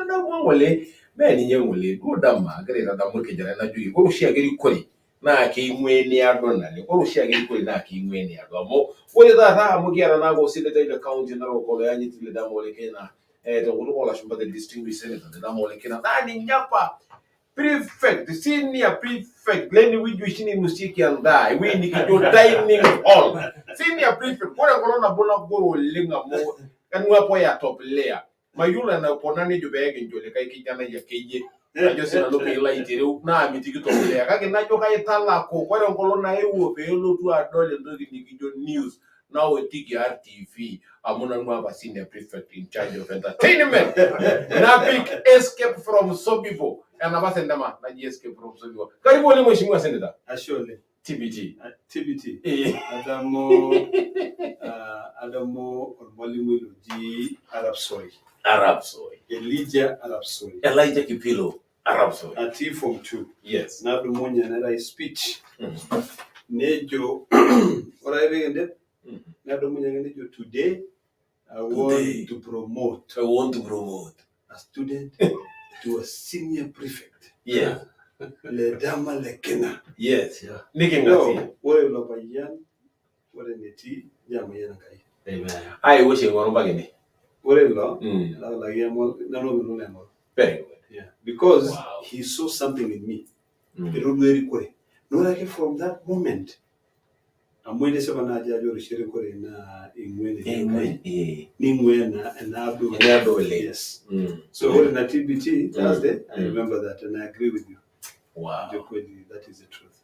Aitadamu ng'ole, mee ninye ng'ole duo dama agira aitadamu irkijanani najoki ore oshiake erikore naa keing'ua eniado naleng. Ore oshiake erikore naa keing'ua eniado amu ore taata amu kiata naake osenetai le county Narok oloyanyiti le dama ole Kenya tenkutuk oolashumba the distinguished senator le dama ole Kenya naa ninye apa prefect, senior prefect lenewueji oshi neinosieki endaa, ewueji nikijo dining hall. Senior prefect, ore enkolong nabo nagoro oleng amu kanu apa oya top layer. Mayiolo enaikuna nejo pee kincho likae kijanai akeyie ajo sinanu piilo aitereu naamitiki top layer kake najo kaitalaku ore enkolong naewuo peelotu adol entoki nikijo news naotiki RTV amu nanu apa senior prefect in charge of entertainment napik Escape from Sobibor enapa sentema naji Escape from Sobibor. Karibu oleng mheshimiwa senator. Ashe oleng. TBT. TBT. Adamu ormalimui loji Arap Soi. Arap Soi. Elijah Arap Soi. Elijah Kipilo Arap Soi. Atii form 2. Yes. Nadumunye naitayu speech. Nejo ore ake pee kindip nedumunye ake nejo today I want to promote I want to promote a student to a senior prefect. Yes. Le dama le Kena. Yes. Niking'asie. No, ore ilo payian ore enetii nemayian Enkai. Amen. Aewuo oshi aing'oru mpaka ene. Ore ilo nalaki nanu openy nalo aing'oru. Very good. Yeah. Because Wow. he saw something in me. Etodua erikore. Naa ore ake from that moment amu itisipa naaji ajo ore oshi erikore naa ing'ua enetii Enkai ning'ua enaado Enaado oleng. Yes. So ore ina TBT Thursday, I remember that and I agree with you. Wow. Ajo kweli that is the truth.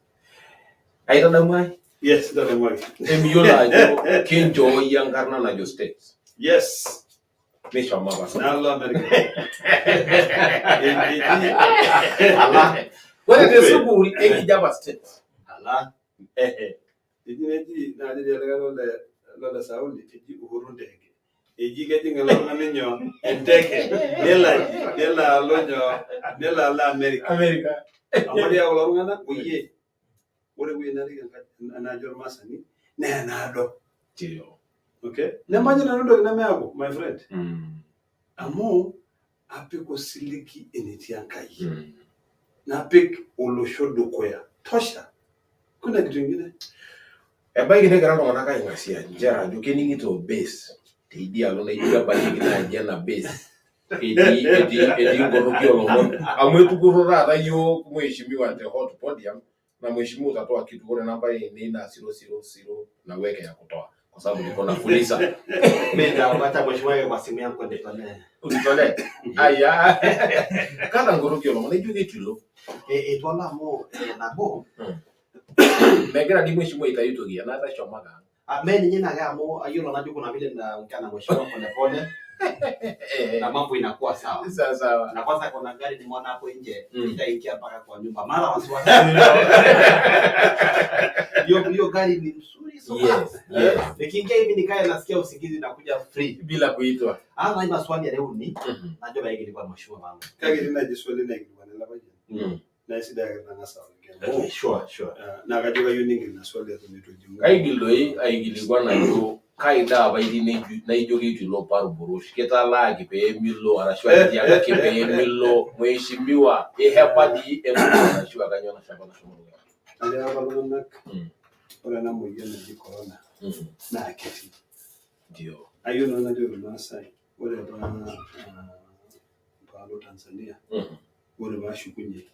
Aitadamu ai? Yes, ntadamuaki. Emiyiolo ajo kinchoo iyie enkarna najo States. Yes. Nishomo apa. Nalo America. Ala. Ore te sukuul ekijo apa States. Ala. Ehe. Eji neji naa keji olikae lole Sauli eji Uhuru Ndege. Eji kejing ele tung'ani nyoo enteke nelo aji nelo alo nyoo nelo alo America. America. Amu ore kulo tung'anak oyie ore ewueji narik enaaji ormaasani naa enaado. Ndio. Okay? Nemajo nanu entoki nemeaku my friend. Amu apik osiligi enetii Enkai. Napik olosho dukuya. Tosha. Kuna kitu ingine. Ebaiki negira iltung'anak aing'asia nchere ajo kening'ito base teidialo naijo kebayieki naaji ena base etii nkoroki oolomon amu etukurro taata iyiook mheshimiwa te hot podium na mheshimiwa utatoa kitu ore namba ainei naa 000 na uweke ya kutoa kwa sababu niko na fuliza. Mimi nitapata mheshimiwa kwa simu yangu nitolee. Unitolee? Aya. Kata nkoroki oolomon naijo ketu ilo. Eitu alo amu nabo Megira dii mheshimiwa aitayu toki enaata eshomo ake ang. Ah, mee ninye ina ake amu ayiolo najo kuna vile naongea na mheshimiwa polepole na mambo inakuwa sawa. Sawa sawa. Na kwanza kuna gari nimeona hapo nje itaingia mpaka kwa nyumba mara wasiwasi. Hiyo gari ni mzuri so Yes. Nikiingia hivi nikae nasikia usingizi nakuja free. Bila kuitwa. Ah, na maswali ya leo ni najua baigi kwa mheshimiwa wangu. Kake etii naaji swali naikilikuana ele payian naa aisidai ake tenang'as aliki. Okay, sure, sure. Naa kajo kayieu ningil ina swali eton eitu ejibu. Kaigil doi aikilikuan ajo kai daa apa itii naijo keitu ilo Barburush kitalaaki pee milo arashu etiakaki pee milo mheshimiwa ihepa dii entumo arashu akanyoo nashomo nashomo dukuya. Atiaka apa iltung'anak ore ena moyian naji corona naa ketii. Ndio. Ayieu nanu najoki irmaasai ore apa paalo Tanzania ore paashukunye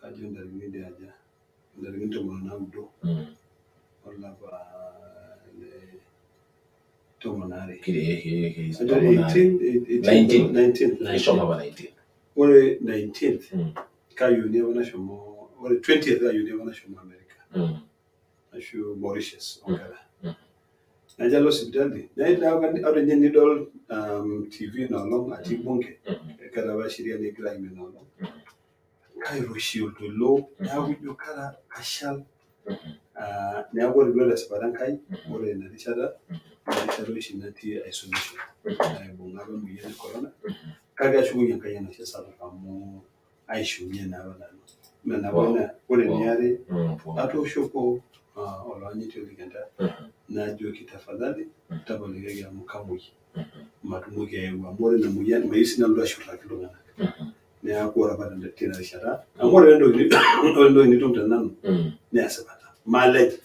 kajo ntarikini dii aja ntarikini 19 olapa le 12. Ajo 18, 18, 19. Ishomo apa 19. Ore 19th kayieuni apa nashomo ore 20th kayieuni apa nashomo America ashu Mauritius onkera. Najo alo sipitali ore ninye nidol TV ina olong atii bunge keeta apa sheria nigira aimie ina olong kairoshi oltoilo neeku ijo kara kashal neeku ore duo tesipata Enkai ore ina rishata naa erishata oshi natii isolation naibung'a apa emoyian e corona kake ashukoki Enkai enashe sapuk amu aishiunye naa apa nanu. Ime nabo ina ore eniare atooshoko oloanyiti Ole Kenta najoki tafadhali tapalikaki amu kamuoi. Matumoki ayeu amu ore ina moyian mayieu sii nalotu ashurtaki iltung'anak. Neeku ore apa tina rishata amu ore entoki ore entoki nitum te nanu naa esipata. Malej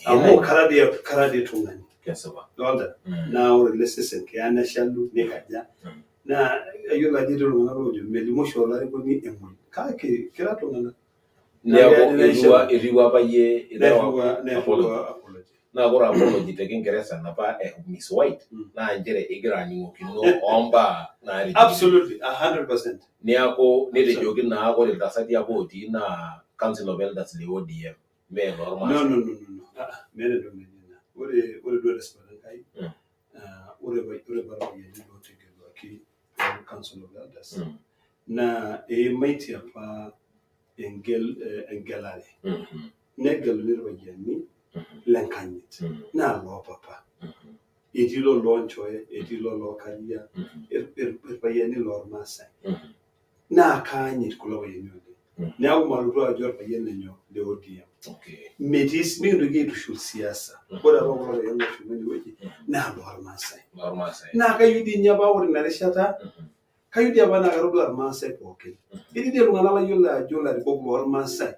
amu kara dii tung'ani. Kesipa. Idolta? Naa ore ele sesen keya neshalu nikaja. Naa ayiolo ajo etii iltung'anak loojo melimu oshi olarikoni emuoi kake kira iltung'anak. Neeku iriwua apa iyie Nairriwaa nairriwaa apology. Naa ore apology te Kingeresa napa e Miss White naa nchere igira aning'okino ombaa naarikino. Absolutely, 100%. Neeku netejoki naa ore iltasati apa otii naa Council of Elders le ODM mee No, loormaasai. no, no, no, no. Ah, ah, meeta entoki naijo ina. Ore duo tesipata Enkai, ah, ore apa irpayiani lootegeluaki te Council of Elders naa eimaitie apa engelare. Negeluni irpayiani lenkanyit naa loopapa. Etii ilo loonchoe, etii ilo lookaria, irpayiani loormaasai. Naa kaanyit kulo payiani oleng. Neeku malotu ajo orpayian lenyo le ODM. Metii mikintoki aitushul siasa. Ore apa kulo payiani looshomo inewueji naa loormaasai. Loormaasai. Naa kayieu dii ninye apa ore ina rishata kayieu dii apa naa katodua irmaasai pookin. Etii dii iltung'anak layiolo ajo ilarikok loormaasai.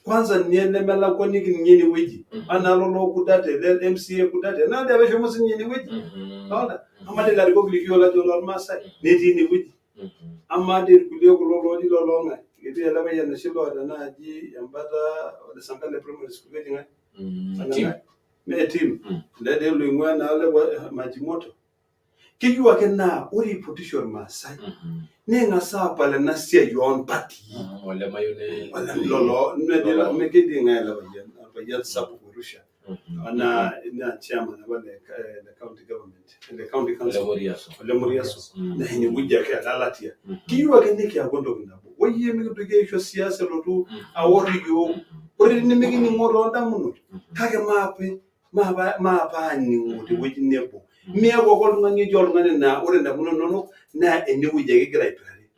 Kwanza ninye nemelakwaniki ninye inewueji. Anaa lolo Kudate, le MCA Kudate, naa dii apa eshomo sininye inewueji. Idolta? Amaa dii ilarikok likiyiolo ajo loormaasai netii inewueji. Amaa dii irkulie kulo looji loloong'ae? Etii ele payian oshi loota naaji embata ole Sankale Primary School keji ng'ae? Tim. Mee Tim. Ele dii loing'ua enaalo e Majimoto. Keyieu ake naa ore eipotisho irmaasai ning'as aapal ena siai oompatii. Ole Mayone. Lolo keji ng'ae ele payian? Orpayian sapuk oirusha. Naa naa chairman apa le county government, le county Ole council. Moriaso. Ole Moriaso. Naa inewueji ake elalatia. Keyieu ake nikiaku entoki nabo. Oyie mikintoki aisho siasa elotu aor iyiook. Ore tenimikining'o toondamunot kake maape maape aaning'o tewueji nebo. Miaku ake oltung'ani oji oltung'ani naa ore indamunot inonok naa enewueji ake igira aipirare.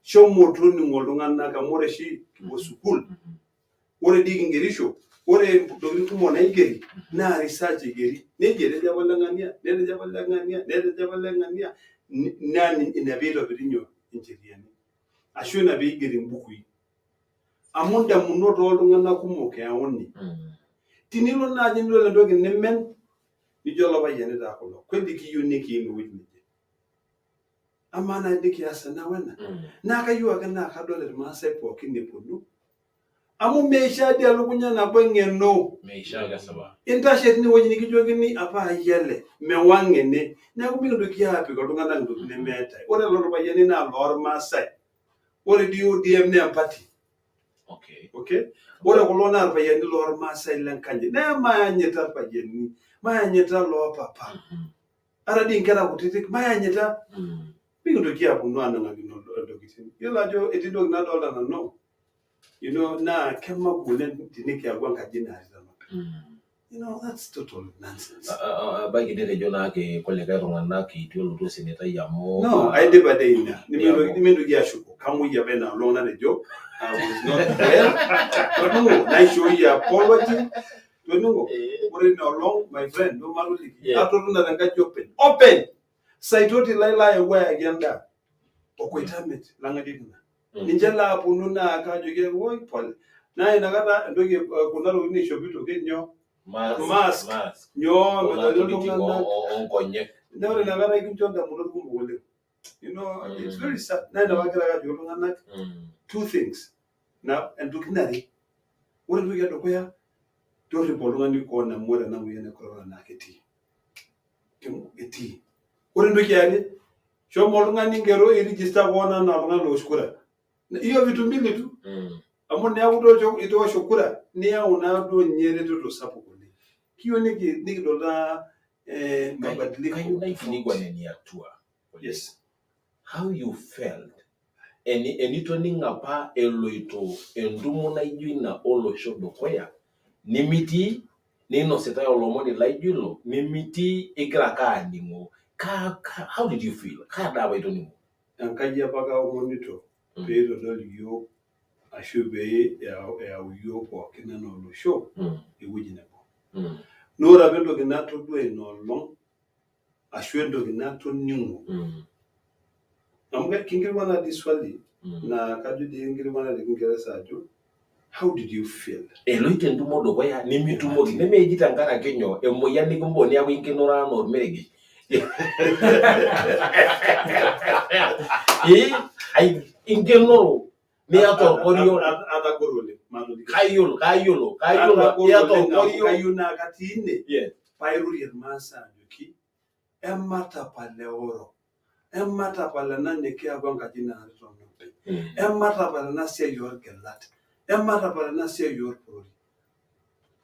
Shomo toning'o iltung'anak amu ore oshi kipuo sukuul, ore dii kingerisho, ore intokitin kumok naigeri naa research eigeri. Neji etejo apa oleng'ania, netejo apa oleng'ania, netejo apa oleng'ania, naa ina peitobiri nyoo incheriani. Ashu ina peigeri imbukui. Amu indamunot ooltung'anak kumok eyauni. Tinilo naaji nidol entoki nimen, nijo olapayiani taa kulo, kweli kiyieu nikiim ewueji neje. Amaa naaji nikias ena wena? Naa kayieu ake naa kadol irmaasai pookin eponu amu meishaa dii elukunya nabo eng'eno. Meishaa kesipa. Intashe tinewueji nikijokini apa ayie ele, mewang' ene. Neeku mikintoki aapik iltung'anak intokitin nemeetae. Ore lelo payiani naa loormaasai. Ore dii ODM naa empati. Okay? Ore kulo naa irpayiani loormaasai lenkanyit. Naa maanyita irpayiani, maanyita loopapa. Ata dii inkera kutitik maanyita. Mikintoki aaponu aanang'akino intokitin. Yiolo ajo etii entoki nadolta nanu, naa kemagol tenikiaku enkaji naarita olopeny. That's total nonsense. Ebaiki netejo naake kulikae tung'anak eitu elotu osenetai amu No, aidipa dei ina. Nimintoki ashuko. Kamuoi apa ina olong natejo I was not well. Toning'o, naishooyie apology. Toning'o, ore ina olong, my friend, no matoliki. Atotona tenkaji open. Open! Saitoti lai laewuo ayaki endaa. Okoitamet lang'adieki ina. Ninche laaponu naa kajoki ake woi pole. Naa inakata entoki kuna tokitin naishopito keji nyoo? Mask. Mask. Mask. Nyoo Kuna medoli tokitin iltung'anak. oonkonyek. Naa ore inakata ekincho indamunot kumok oleng. It's very sad. Naa ina pagira ake ajoki iltung'anak two things. Na entoki are. Ore entoki edukuya, torripo oltung'ani koon amu ore ena moyian e corona naa ketii. Etii. Ore entoki eare, shomo oltung'ani ingero irijista koon anaa oltung'ani loosh kura. Hiyo vitu mbili tu. Amu neeku itoosho kura, niyau naa duo ninye eretoto sapuk oleng. Kiyieu nikidol taa mabadiliko. Kayieu naikilikwan eniatua. Yes. How you felt enitoning'o apa eloito entumo naijo ina olosho dukuya nimitii neinositae olomoni laijo ilo nimitii igira ake aning'o. How did you feel? Kaa daa apa itoning'o? Enkai apa kaomonito pee eitodol iyiook ashu pee eyau iyiook pookin anaa olosho ewueji nebo. Naa ore apa entoki natodua ina olong. Ashu entoki natoning'o. Amu kinkilikuana dii swali naa kajo dii kinkilikuana te Kiingereza ajo how did you feel? Eloito entumo dukuya nimitumoki nemeji tenkaraki nyoo emoyian nikimboo niaku inkenoro anaa ormeregesh. Ee, inkenoro niata orkorio. Atagoro oleng. Matoliki. Kayiolo, kayiolo, kayiolo, Atagoro iata oleng amu orkorio. kayieu naa katii ine pairorie irmaasai ajoki ematapal eoro, ematapal ena nikiaku enkaji naarita olopeny, ematapal ena siai orgilat, ematapal ena siai orporori.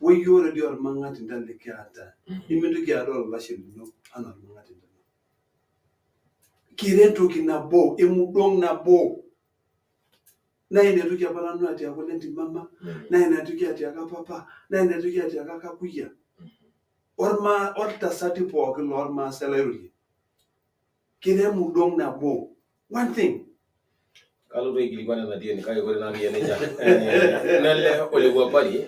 Woyie ore dii ormang'atinda likiata, nimintoki adol olashe lino anaa ormang'atinda lino. Kira entoki nabo, emudong nabo. Naa ina toki apa nanu atiaka ole ntimama, naa ina toki atiaka papa, naa ina toki atiaka kakuyia. Orma oltasati pookin lormaasai lairorie. Kira emudong nabo. One thing. Kalotu aikilikuan enatii ene kake ore naa peyie nejia nele olewuapari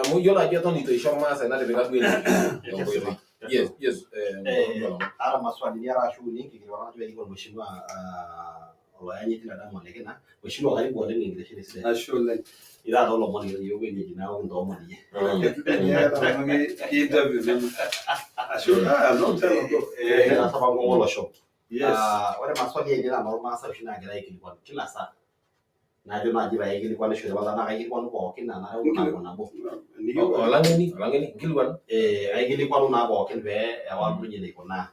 amu iyiolo ajo eton itu eisho irmaasai natipika duo ene tenkoitoi. Yes, yes. Aata maswalini ara ashu uni nkikilikuanat najo aikilikuan mheshimiwa oloyanyiti Ledama Olekina. Mheshimiwa karibu oleng enkitesheni sidai. Ashe oleng. Ira taa olomoni yiok enyeji neeku kintoomon iyie. Ki interview nanu. Ashe a long time ago. Etaasa apa nkongo olosho. Yes. Ore maswali ainei naa inoormaasai oshi naagira aikilikuan kila saa. Najo naaji pee aikilikuanishore kwanza naa kaikilikuanu pookin enare nabo nabo. Olang'eni, olang'eni, nkilikuan. Aikilikuanu naa pookin pee ewalunye eneikunaa.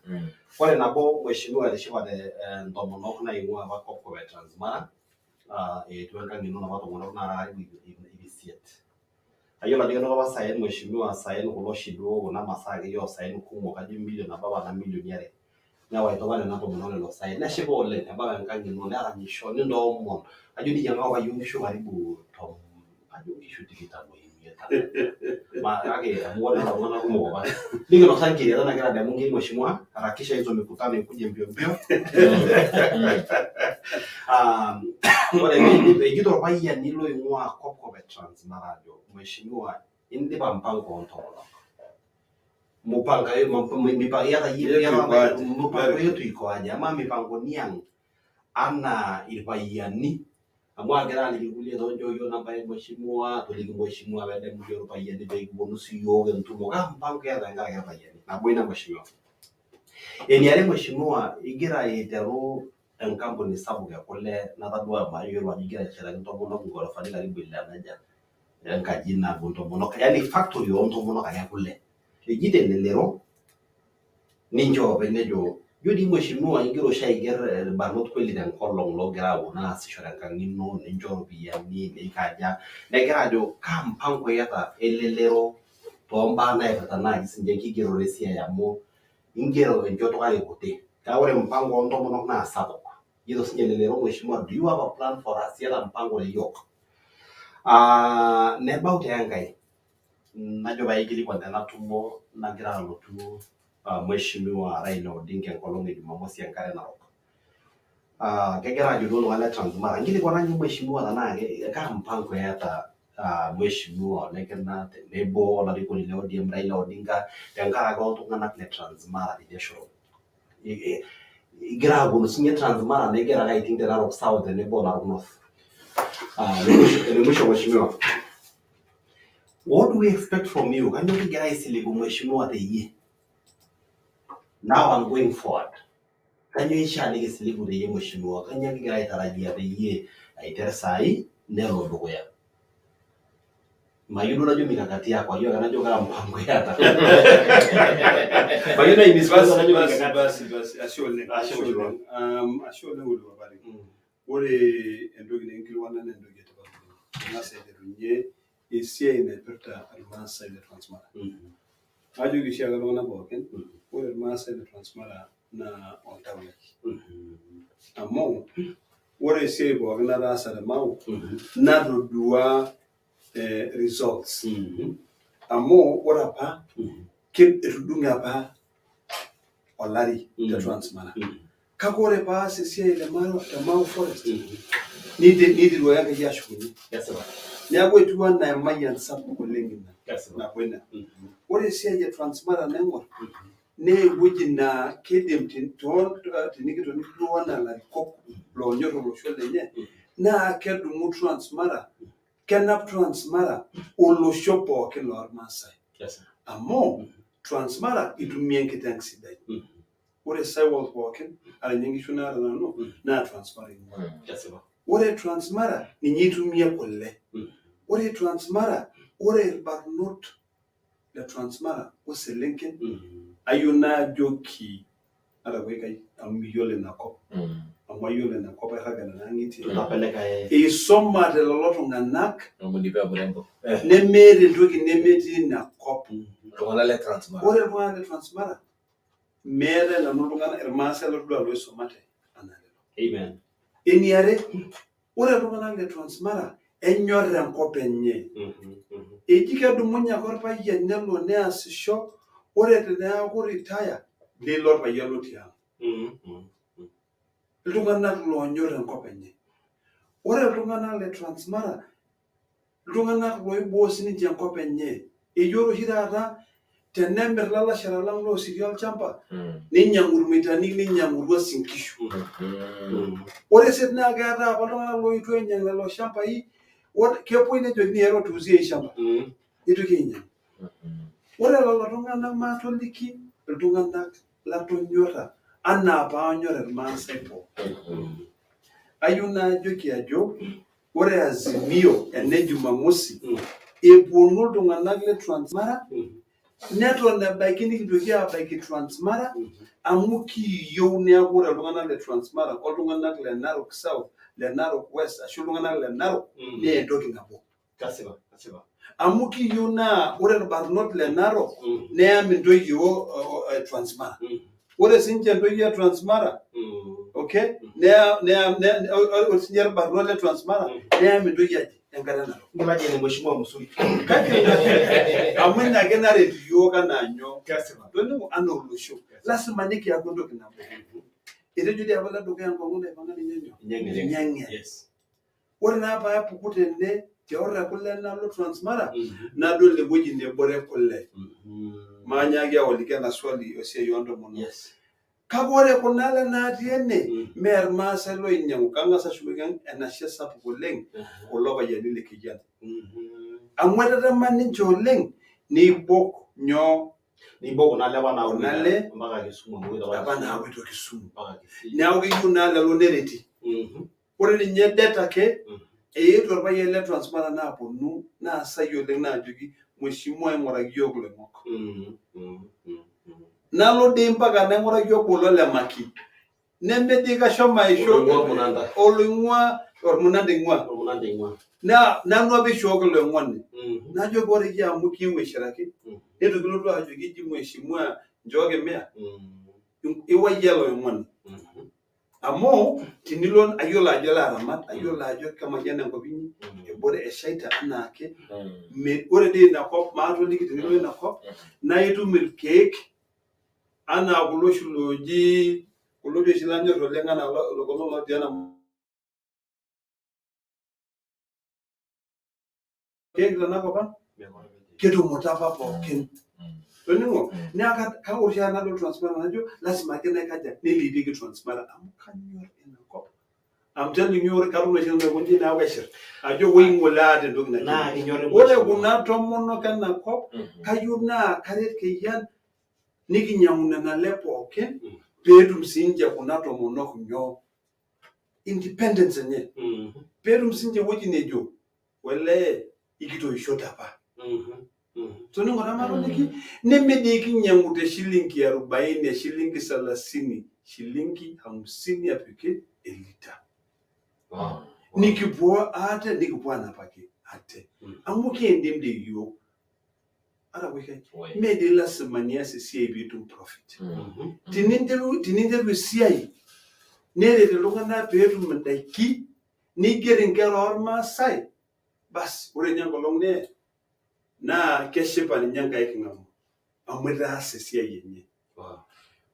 Ore nabo mheshimiwa etishipate intomonok naing'ua apa kopkop e Transmara eetuo enkang ino napa tomonok naara karibu ip isiet. Ayiolo ajo kenoto apa saen mheshimiwa saen kulo oshi duo kuna masaa akeyie oosaen kumok kajo emilion nabo apa enaa milioni are. Newaita apa nena tomonok lelo saen neshipa oleng ebau enkang ino neranyisho nintoomon ajo nikinyang'aka apa iyiook nkishu karibu kajo nkishu tikitam oimiet kake amu ore iltung'anak kumok apa nikinosa nkiri eton agira adamu nkiri mheshimiwa harakisha hizo mikutano ikuje mbio mbio. Ore piidip ejito irpayiani loing'ua kopkop e Transmara ajo mheshimiwa indipa mpango oontomonok. Mupango iyata iyie mupango yetu iko aje amaa mipangoni ang anaa irpayiani amu agira aliki irkulie toonchoo yiok nambai mheshimiwa toliki mheshimiwa peedamu yiok irpayiani peekiponu siyiok entumo kaa mpango iyata tenkaraki irpayiani nabo ina mheshimiwa. Eniare mheshimiwa igira aiteru enkampuni sapuk e kule natadua mayiolo ajo igira aiteshetaki intomonok inghorofani karibu ile naija enkaji nabo intomonok yani factory oontomonok ake ekule. Ejito elelero ninche oopeny nejo ijo dii mheshimiwa igira oshi aiger irbarnot kweli tenkolong loogira aponu aasisho tenkang ino nincho iropiyiani neikaja negira ajo kaa mpango iyata elelero toombaa naipirta naaji sininche enkigerore esiai amu ingero enchoto kake kuti kake ore mpango oontomonok naa sapuk. Ejito sininye elelero mheshimiwa do you have a plan for us iyata mpango teyiok? Nebau taa enkae najo pee aikilikuan tena tumo nagira alotu mheshimiwa Raila Odinga enkolong e Jumamosi enkare narok. Kegira ajo duo iltung'anak le Transmara nkilikuana ninye mheshimiwa tenaa kaa mpango eeta mheshimiwa Olekina tenebo olarikoni le ODM Raila Odinga tenkaraki oltung'anak le Transmara teidie shoto. Igira aponu sinye Transmara negira ake aiting te Narok South tenebo o Narok North. Ene mwisho mheshimiwa. What do we expect from you? Kanyoo kigira aisiligu mheshimiwa teyie? Now I'm going forward. Kanyoo ishaa nikisiligu teyie mheshimiwa? Kanyoo kigira aitarajia teyie aiter saai nelo dukuya? Mayieu duo najo mikakati yako, ayieu ake najo kaa mpango iyata. Mayieu nai Basi, najo basi, mikakati. basi, basi. Ashe oleng. Ashe Ashe mheshimiwa. oleng. Ashe oleng Olewuapari. Ore entoki nikinkilikuana naa entoki etipat oleng. Ang'as aiterunye esiai naipirta irmaasai le Transmara. Ajoki oshiake iltung'anak pookin, ore irmaasai le Transmara naa oltau lai. Amu ore esiai pookin nataasa te Mau natodua results. Amu ore apa etudung'e apa olari te Transmara. Kake ore paas esiai te Mau Forest neiteru ake Enkai ashukunye. Neeku etiu anaa emayian sapuk oleng ina nabo ina. Ore esiai e Transmara naing'or Naa ewueji naa kidim tinikitoni duo anaa ilarikok loonyor olosho lenye naa kedumu Transmara, kenap Transmara olosho pookin lormaasai. Amu Transmara itumia enkiteng sidai. Ore Saiwal pookin ara ninye nkishu naata nanu naa Transmara ing'ua. Ore Transmara ninye itumie kule. Ore Transmara ore irbarnot le Transmara o selenken ayieu najoki ata amu miyiolo ina kop. Amu ayiolo ina kop airraga nena ang'itie. Eisumate lelo tung'anak nemeeta entoki nemetii ina kop. Iltung'anak le Transmara. Ore iltung'anak le Transmara meetae nanu iltung'anak irmaasai latodua loisumate anaa lelo. Amen. Eniare, ore iltung'anak le Transmara enyor enkop enye. Eji kedumunye ake orpayian nelo neasisho, ore teneaku retire nelo orpayian lotii ang. Iltung'anak loonyor enkop enye. Ore iltung'anak le Transmara, iltung'anak loiboo sininche enkop enye. Eji ore oshi taata tenemir ilalashera lang loosirie olchamba, neinyang'u irmoitani neinyang'u irruasin inkishu. Ore sii naa keetae apa iltung'anak loetuo ainyang' lelo shambai, kepuoi nejokini ero tuuzie hii shamba, nitoki ainyang'. Ore lelo tung'anak maatoliki iltung'anak latonyorra anaa paanyor irmaasai pookin. Ayieu najoki ajo ore Azimio ene Jumamosi epuonu iltung'anak le Transmara neton ebaiki nikintoki aabaiki Transmara amu kiyieu neeku ore iltung'anak le Transmara oltung'anak le Narok South, le Narok West ashu iltung'anak le Narok naa entoki nabo. Kasipa, kasipa. Amu kiyieu naa ore irbarnot le Narok neyam intoyie o Transmara. Ore sininche intoyie e Transmara, okay, ore sininche irbarnot le Transmara neyam intoyie aje enkare Narok. Nkilaje ene Mheshimiwa Musuri. Kake amu ina ake naret iyiook anaa nyoo. Kasipa. Toning'o anaa olosho. Lasima nikiaku entoki nabo. Etejo dii apa oledukuya enkong'u naipang'a ninye nyoo? Nyeng'en. Yes. Ore naa paapuku tene teore kule nalo Transmara nadol ewueji nebore kule. Maanyaaki aoliki ena swali esiai oontomonok. Yes. Kake ore kuna ale natii ene mee irmaasai loinyang'u. Kang'as ashukoki enashe sapuk oleng kulo payiani le Kijiado. Amu etetema ninche oleng neibok nyoo Neibok kuna ale apa Kuna ale mpaka Kisumu amu apa naapoito Kisumu. mpaka Kisii. Neeku keyieu naa lelo nereti. Ore ninye det ake eetuo orpayian le Transmara naaponu naasai oleng naajoki mheshimiwa ing'uraki iyiook iloing'ok. Nalo dii mpaka naing'uraki obo le Maki. Neme dii kashomo aisho Oloing'ua ormunanda. oloing'ua ormunanda ing'ua. Ormunanda ing'ua. Naa nanu apa eishooki iloing'oni. Najoki ore iyie amu kiewuo aishiraki, neitu kilotu ajoki eji mheshimiwa nchooki mia, iwa iyie oloing'oni. Amu tinilo ayiolo ajo ilo aramat, ayiolo ajo kemayian enkop inyi, ebore eshaita anaake. Ore dii ina kop maatoliki tinilo ina kop naa itum irkeek anaa kulo oshi looji kulo dii oshi lanyor oleng anaa kulo lotii ena keek tenakop ang ketumuta apa pookin. Toning'o? Neeku kake ore oshi tenadol Transmara najo lasima ake naikaja neilepieki Transmara amu kanyor ina kop. I'm telling you ore katum oshi nanu aikonji neeku kaishir ajo woi ng'ole aata entoki naji. Naa kinyor Ore kuna tomonok ena kop kayieu naa karet keyian nikinyang'u nena le pookin peetum siininche kuna tomonok nyoo independence enye. Peetum siininche ewueji nejo olee ikitoishote apa. Toning'o taa matoliki neme dii kinyang'u te shilingi arobaini, shilingi salasini, shilingi hamsini apiki elita. Nikipuo ate nikipuo anapaki ate. Amu kiindim dii iyiook. Ata kuikai. Mee dii lasima nias esiai piitum profit. Tininteru esiai neret iltung'anak peetum indaiki neiger inkera ormaasai basi ore ninye enkolong neye naa keshipa ninye Enkai king'amu amu itaasa esiai enye.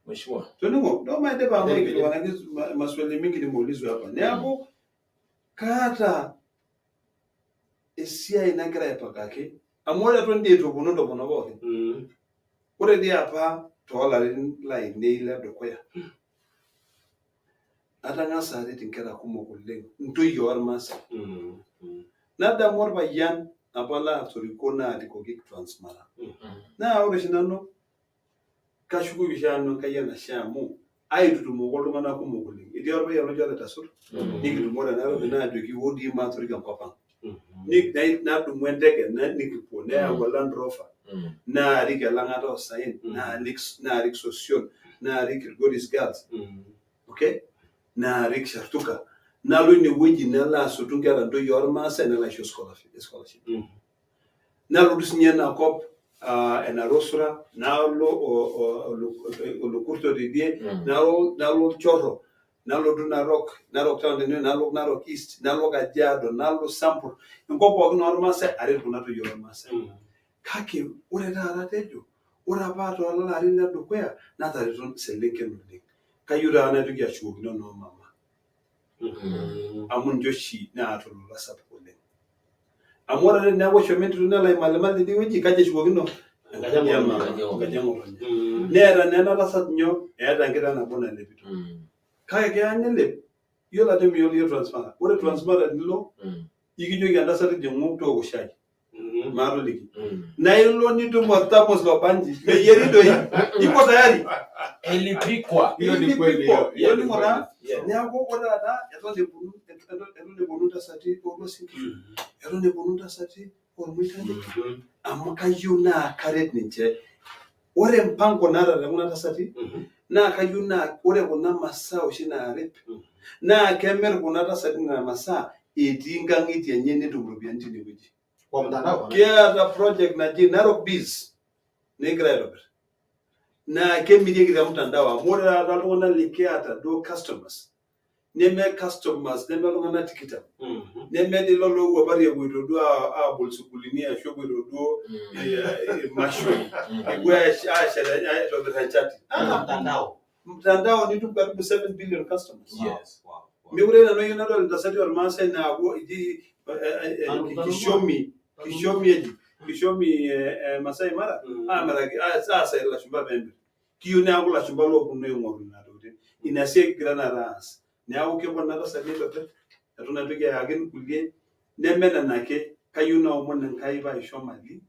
Mheshimiwa. Toning'o, ndo maidipa amu aikilikuanaki maswali mingi nimeulizwa hapa. Neeku kaata esiai nagira aipangaki amu ore eton dii eitu eponu intomonok pookin. Ore dii apa Toolarin lainei ledukuya atang'asa aret inkera kumok oleng intoyie ormaasai. Nadamu orpayian apa laatoriko naarikoki Transmara. Naa ore oshi nanu kashukoki oshi nanu Enkai enashe amu aitutumoko iltung'anak kumok oleng. Etii orpayian oji Ole Tasur nikitumo te Nairobi naajoki wou dii maatoriko enkop ang. Nadumu enteke nikipuo neyau Land Rover naarik elang'ata oosaen naarik Sosion naarik Kilgoris Girls okay naarik Shartuka nalo inewueji nalo asotu inkera ntoyie ormaasai nalo aisho scholarship. Nalotu sinye ena kop enarosura nalo Olokurto teidie nalo Olchorro nalotu Narok, Narok town tene, nalo Narok East, nalo Kajiado, nalo Sambur, enkop pookin ormaasai aret kuna toyie ormaasai. Kake ore taata atejo, ore apa toolarin ledukuya natareto iselenken oleng. Kayieu taata naitoki ashukokino noo mama amu ninche oshi naata olola sapuk oleng. Amu ore ake teneeku eshomo entito nelo aimalimal tidie wueji, kaji eshukokino? Enkaji e mama, enkaji e ng'otonye. Neeta naa ena tasat nyoo? Eeta enkiteng nabo nalepito. Kake keya nelep, iyiolo ajo miyiolo iyie Transmara. Ore Transmara tenilo, ikijoki entasat tijing'u tooko shai. Maatoliki. Naa ilo nitum orthamos lobanji, meyieri doi. Iko tayari. Ilipikwa. Hiyo ni kweli hiyo. Hiyo ni Ilipikwa. kweli. Neeku ore taata eton eponu intasati oolwasin nkishu, eton eponu intasati oormoitani amu kayieu naa karet ninche. Ore mpango naata te kuna tasati naa kayieu naa ore kuna masaa oshi naarip naa kemir kuna tasati nena masaa etii inkang'itie enye netum iropiyiani tinewueji. Kwa mtandao. Kiata project naji Narok Biz nikigira aitobir naa kemirieki te mtandao amu ore taata iltung'anak likiata duo customers neme customers neme iltung'anak tikitam neme dii lelo oowuapari epuoito duo aabol sukuulini ashu epuoito duo imashoi epuo aashet aitobir enchati. Kwa mtandao. Mtandao nitum karibu 7 billion customers. Yes. Wow. Wow. Mekure nanu ayieu nadol intasati ormaasai naapuo eji kishomi kishomi eji kishomi Masai Mara aamiraki aasaki ilashumba peemir. Kiyieu neeku ilashumba looponu aing'oru nena tokitin. Ina siai kigira taata aas. Neeku kepuo nena tasati aitobir eton aitoki ayaki irkulie neme nena ake kayieu naomon Enkai paisho mali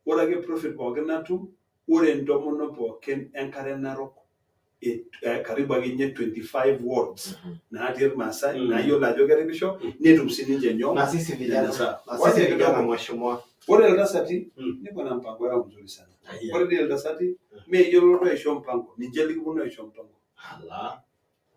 ore ake profit pookin natum ore intomonok pookin enkare narok karibu akeninye 25 wards natii irmaasai nayiolo ajo keripisho netum sininche nyoo Na sisi vijana, Nena saa. na sisi Wacha vijana kidogo. mheshimiwa. Ore iltasati niko na mpango yao mzuri sana. Ore dii iltasati meyiolo aisho mpango, ninche likiponu aisho mpango. Ala.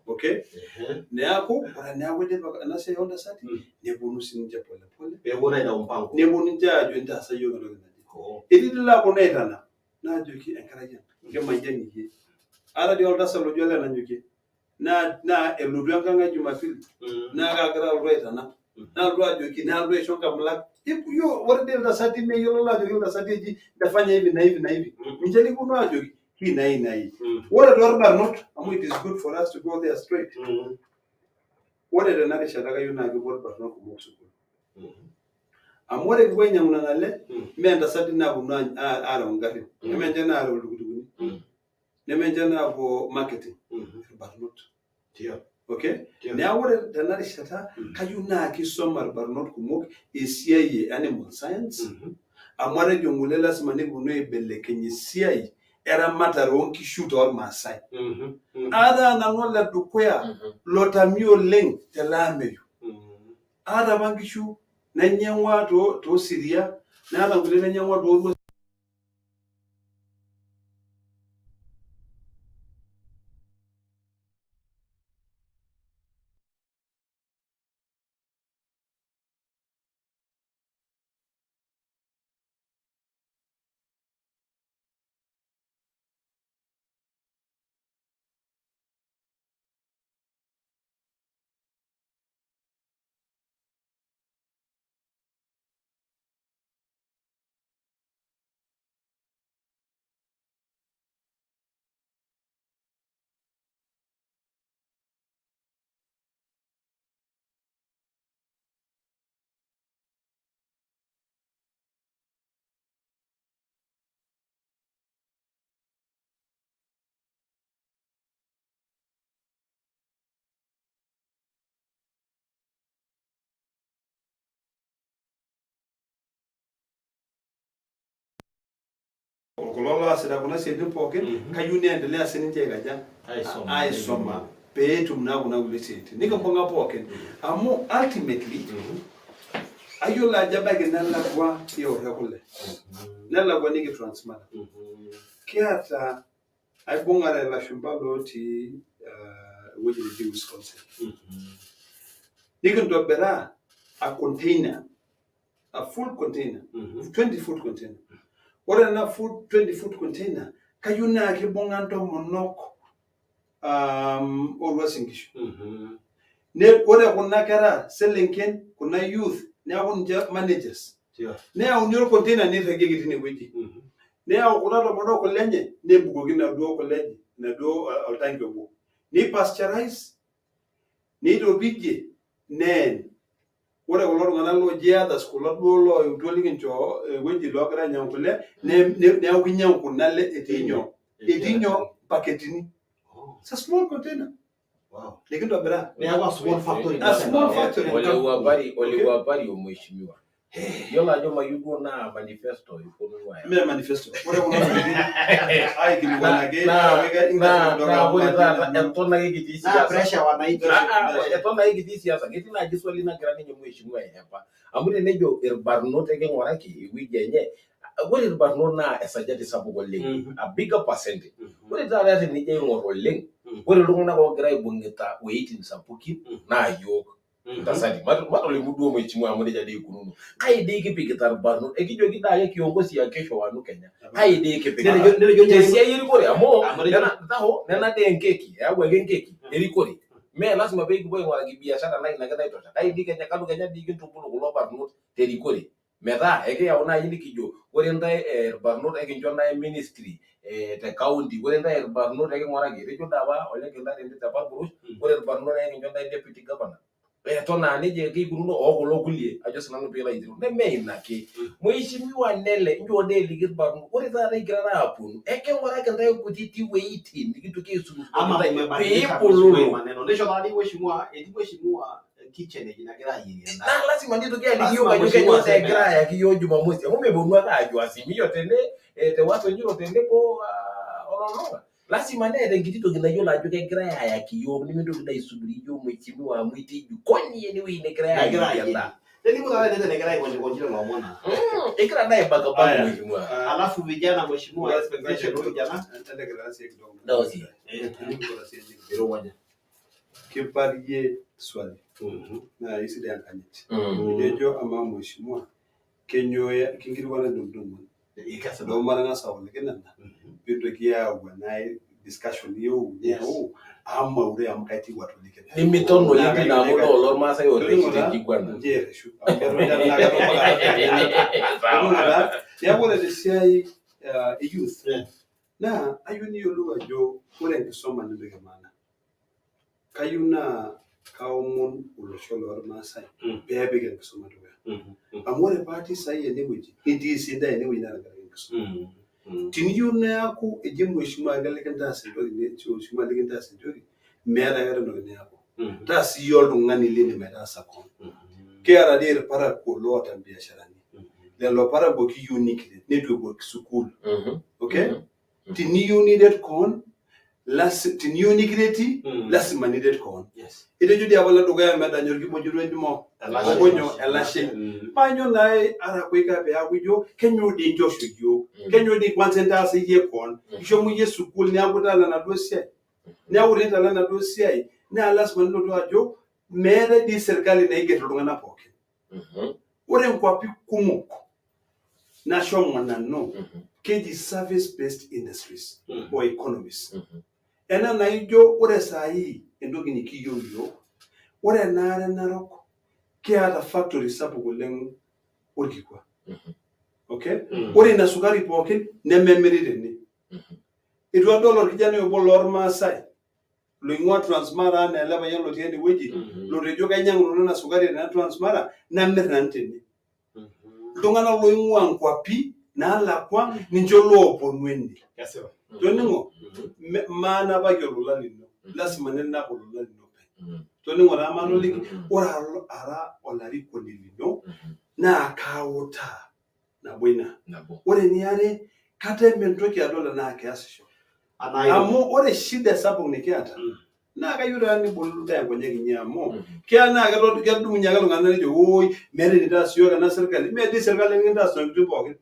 Okay? Ehe. Neeku ore neeku idipa ena siai ooltasati neponu sininche pole pole. Peeponu aitau mpango. Neponu ninche aajo intaasa iyiook entoki naje. Oh. Etii dii laaponu aitanak naajoki enkerai ang kemayian iyie. Ata dii oltasat loji ole Nanyokie naa elotu enkang ai Jumapili naa kaagira alotu aitanak nalotu ajoki nalotu aisho nkamulak. Ore dii iltasati meyiolo laajoki iltasati eji ntafanya hivi na hivi na hivi. Ninche likiponu aajoki hii na hii na hii. Ore toorbarnot amu it is good for us to go there straight. Ore tena rishata kayieu naa kepuo irbarnot kumok sukuul. Amu ore kipuo ainyang'u nena ale mee ntasati naaponu aareu ingarrin, neme ninche naareu iltukutukuni, neme ninche naapuo marketing, irbarnot. Ndio. Okay? Ndio. Neeku ore tena rishata kayieu naa kisoma irbarnot kumok esiai e animal science amu atejo ng'ole lasima nikiponu aibelekeny esiai eramatare oonkishu toormaasai. Ataa nanu oledukuya lotamie oleng tele ameyu. Aata apa nkishu nainyang'ua toosiria naata nkulie nainyang'ua too Kulo loosita kuna siaitin pookin kayieu niendelea sininche aikaja aisoma pee etum naa kuna kulie siaitin nikimbung'a pookin amu ultimately ayiolo ajo ebaiki nelakwa iore kule nelakwa niki Transmara kiata aibung'are ilashumba lotii ewueji neji Wisconsin nikintobiraa a container, a full container, 20 foot container. Ore ena full 20 foot container kayieu naa kibung'a ntomonok oruasin Nkishu. Ne ore kuna kera selenken, kuna youth neeku ninche managers. Neyauni orcontainer nirragieki tine wueji. Neyau kuna tomonok kule enye nebukoki inaduo kule enye inaduo oltanki obo. Neipasteurize, neitopijie, neen. Ore kulo tung'anak looji others kulo duo looyautua likincho ewueji loogira ainyang'u kule neeku kinyang'u kuna ale etii nyoo? Etii nyoo? Mpaketini. It's a small container. Nikintobiraa. Neeku a small factory. A small factory. Olewuapari, olewuapari omheshimiwa. Yiolo ajo mayieu duo naa manifesto iponunu aya. Mee manifesto. Ore kuna tokitin aikilikuanaki Naa ore taata eton ake kitii Naa siasa. pressure wananchi. Eton ake kitii siasa. Ketii naaji swali nagira ninye mheshimiwa aihepa. Amu tenejo irbarnot eking'uraki ewueji enye, ore irbarnot naa esajati sapuk oleng. A bigger percentage. Ore taata tenijo aing'or oleng, ore iltung'anak oogira aibung'ita wueitin sapukin naa iyiook ntasati. Matolimu duo mheshimiwa amu nejia dii ikununo. Kai dii kipikita irbarnot? Ekijoki dii ake kiongozi ya kesho wanu Kenya. Kai dii kipikita? Netejo Tesiai erikore amu Amu nejo- nena taho nena dii enkeki, eyawuaki enkeki erikore. Mee lasima pee kipuo aing'uraki biashara naa ina ake naitosha. Kai dii Kenya, kanu Kenya dii kintubulu kulo barnot terikore metaa ekiyau naaji nikijo ore intae irbarnot ekincho ntae ministry te county, ore intae irbarnot eking'uraki. Etejo dii apa ole Kintare tende te Parburush, ore irbarnot ekincho ntae deputy governor. Eton aa nejia ake ikununo oo kulo kulie ajo sinanu piilo aitereu. Neme ina ake. Mheshimiwa Nele, nchoo dii eliki irbarnot. Ore taata igirara aaponu, eking'uraki intae kutiti wueitin nikintoki aisurusuroki Ama intae pee mmebadilisha ibululu. mheshimiwa maneno. Nisho taadi mheshimiwa, etii mheshimiwa kitchen eji nagira ayierie endaa. Naa lazima nitoki aliki Lazima iyiok ajo mheshimiwa kainyoo aseme. egira ayaki iyiok Jumamosi amu meponu ake aajo Azimio tene te Waso Nyiro tenebo ololulung'a. Lazima neeta enkiti toki nayiolo ajo kegirae ayaki iyiok nimintoki dii aisubiri iyiok mheshimiwa amu itii jikoni enewueji negirae Nagira ayierie ayierie. endaa. Nelimu taata enejo enegira aikonjikonji lelo omon aa. Egira dii aibakabaka Aya. mheshimiwa. Alafu vijana mheshimiwa expectation oo vijana. Dosi. Irowuaja. Kiparie swali naa isidai enkanyit. Itejo amaa mheshimiwa kenyoo kinkilikuana ntokitin tomon. Noo matang'asa aoliki nena piintoki ayau enae discussion niyieu niyau amu maure amu kaitieu atoliki. Nimiton oleng Naa tine amu kayieu loo lormaasai Toningo orreshito taa, enkiguana. nche erreshu. Amu keton naa keton mpaka Toningo taa, neeku ore tesiai e youth naa ayieu niyiolou ajo ore enkisuma naa entoki e maana. Kayieu naa kaomon olosho lormaasai peepik enkisuma dukuya. Amu ore paatii saai enewueji nitii sii intae enewueji naa tenkaraki enkisuma. Teniyieu neeku eji mheshimiwa ake likintaas entoki mheshimiwa likintaas entoki meeta aikata entoki niaku. Taasa iyie oltung'ani lindim aitaasa koon. Kiata dii irparakuo loota imbiasharani. Lelo parakuo kiyieu nikiret neitu epuo sukuul. Okay? Teniyieu niret koon, teniyieu nikireti, lasima niret koon. Etejo dii apa oledukuya medanya orkimojino enjumo okonyo elashe. Paanyo naa ara kuika peaku ijo kenyoo dii inchosho iyiook. Kenyoo dii kwanza intaasa iyie koon. Ishomo iyie sukuul neeku itala enaduo siai. Neeku tinitala enaduo siai naa lasima nilotu ajo meetae dii serkali naiger iltung'anak pookin. Ore nkuapi kumok nashomo nanu keji service based industries or economies. Ena naijo ore saai entoki nikiyieu iyiook, ore enaare narok kiata factory sapuk oleng orkikua. Okay? Ore ina sukari pookin nememiri tene. Eitu adol orkijanai obo lormaasai loing'ua Transmara anaa ele payian lotii enewueji lotejo kainyiang'u nanu ena sukari tena Transmara namir nanu tene. Iltung'anak loing'ua nkuapi naalakua ninche looponu ene. Toning'o, maanapaki olola lino, lasima ninap olola lino openy. Toning'o taa matoliki, ore ara olarikoni lino naa kautaa nabo ina. Ore eniare, Kata entoki adol tenaa keasisho. Amu ore shida sapuk nikiata naa kayieu taa nibolu ntae nkonyek inyi amu keya naa kedumunye ake iltung'anak nejo woi meeta enitaas iyiook ena sirkali. Mee dii sirkali nikintaas ntokitin pookin.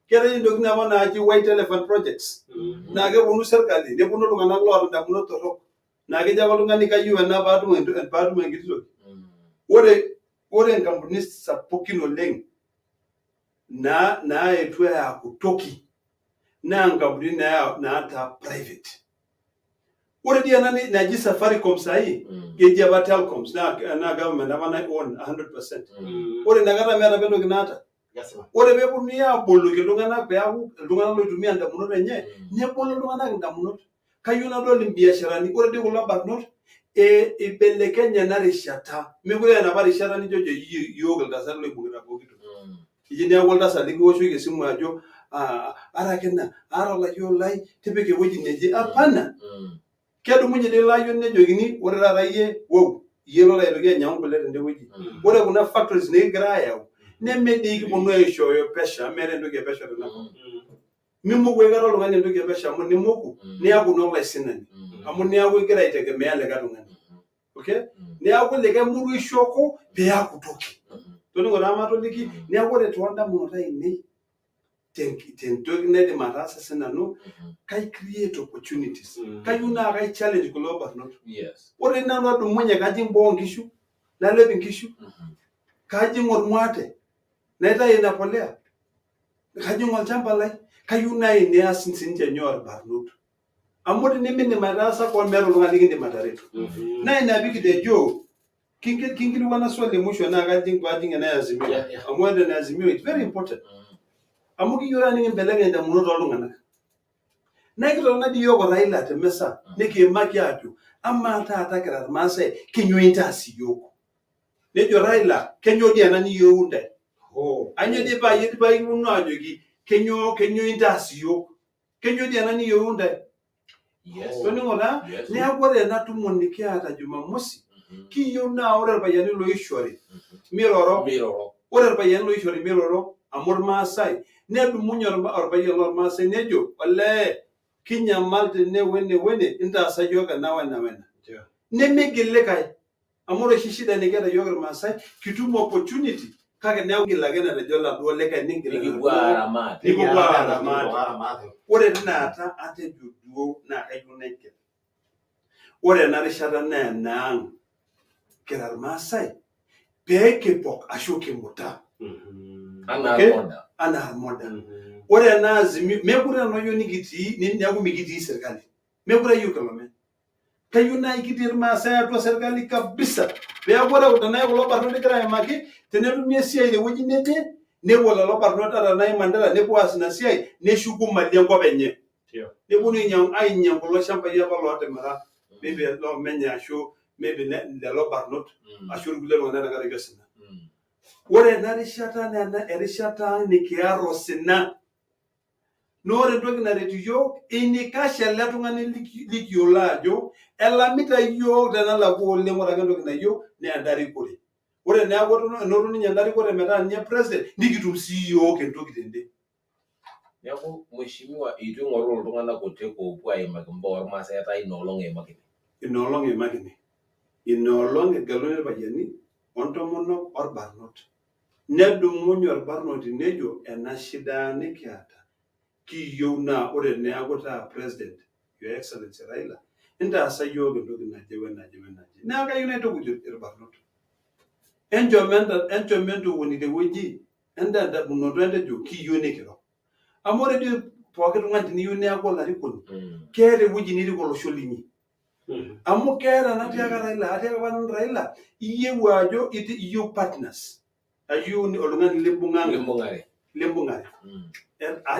Keetae intokitin apa naaji white elephant projects naa keponu sirkali neponu iltung'anak loota indamunot torrok naa kejo ake oltung'ani kayieu ena paatum enkiti toki. Ore inkampunini sapukin oleng naaetuo aaku toki naa nkampunini naata private. Ore dii ena naji Safaricom sahi keji apa Telcoms naa government apa nai own 100%. Ore inakata meeta apa entoki naata. Ore peeponunui aaboloki iltung'anak peeku iltung'anak loitumia indamunot enye nebolo iltung'anak indamunot. Kayieu nadol imbiasharani, ore dii kulo barnot eibelekenye ena rishata. Meekure aa enapa rishata nijojo iyiook iltasati loibung'ita pooki toki. Eji neeku oltasat likiwoshoki esimu ajo ara ake ena, aata olayioni lai tipika ewueji neje. Hapana. Kedumunye dii ilo ayioni nejokini ore taata iyie wou, iyie lolo aitoki ainyang'u kule tende wueji. Ore kuna factories nikigira ayau neme dii kiponu aishooyo pesho amu meetae entoki e pesho tenakop. Mimoku aikata oltung'ani entoki e pesho amu nimoku niaku naa olaisinani amu niaku igira aitegemea likae tung'ani. Okay? Neaku likae muruishoko peaku toki. Toning'o taa matoliki, neaku ore toondamunot ainei tentoki naidim ataasa sinanu kai create opportunities. Kayieu naa kai challenge kulo barnot. Ore nanu adumunye kajing boo nkishu, nalep inkishu, kajing ormuate, naitayu ina polea, kajing olchamba lai, kayieu nai neas sininche nyoo irbarnot. Amu tenimindim ataasa koon meeta oltung'ani likindim ataretu. Naa ina pee kitejo kinkilikuana swali e mwisho naa kajing paajing ena e Azimio. Amu ore ena Azimio it's very important. Amu kiyieu taata nikimbelekeny indamunot ooltung'anak. Naa ekitotona dii iyiook o Raila te mesa nikiimaki aajo amaa taata kira irmaasai kinyoo intaas iyiook? Nejo Raila kenyoo dii ena niyieu intae? Ainyoo dii paa iyie paa ikipuonu aajoki kenyoo kenyoo intaas iyiook? Kenyoo dii ena niyieu intae? Toning'o taa? Neeku ore ena tumo nikiata Jumamosi kiyieu naa ore irpayiani loishori miroro. Ore irpayiani loishori miroro amu irmaasai nedumunye orpayian lormaasai nejo olee kinyamal tene wene wene intaasa iyiook ena wena wena. Nemigil likae amu ore oshi shida nikiata iyiook irmaasai kitum opportunity kake neeku ingil ake enatejo oladuo likae ningil Nikipuo aara maate. Nikipuo aara maate. Ore tinaata atejo duo naa kayieu naigil. Ore ena rishata naa enaang kira irmaasai pee kipok ashu kimuta Anaa Okay. ormoda. anaa irmoda. Ore ena azimio meekure nanu ayieu nikitii neeku mikitii serkali. Meekure ayieu kilome. Kayieu naa kitii irmaasai atua serkali kabisa. Peeku ore tenaa kulo barnot ligira aimaki tenetumi esiai tewueji neje nepuo lelo barnot ata tenaa Mandera nepuo aas ina siai neshuku imali enkop enye. Neponu ainyang'u kulo shambai apa lootimira maybe loomenye ashu maybe lelo barnot ashu irkulie tung'anak tenkaraki osina. Ore ena rishata naa erishata ang nikiar osina. Naa ore entoki naret iyiook einikash ele tung'ani likiyiolo ajo elamita iyiook tenelakua oleng ore ake entoki nayieu naa enda rikore. Ore neeku enoto ninye enda rikore metaa ninye president nikitum sii iyiook entoki tende. Neeku mheshimiwa eitu ing'oruru iltung'anak kutik oopuo aimaki imbaa ormaasai etaa ina olong eimakini. Ina olong eimakini. Ina olong egeluni irpayiani ontomonok orbarnot. Nedumunye orbarnoti nejo ena shida nikiata kiyieu naa ore teneaku taa president your excellency Raila intaasa iyiook entoki naje wenaje wenaje. Neeku kayieu naitukuj irbarnot. Enchom entotoni tewueji enda endamunoto entejo kiyieu nikiro. Amu ore dii pooki tung'ani teniyieu neeku olarikoni keeta ewueji nirik olosho linyi. Amu keeta natiaka Raila, atiaka apa nanu Raila, iyieu ajo iyieu partners. Ayieu oltung'ani limbung'ang'a. Limbung'are. Limbung'are.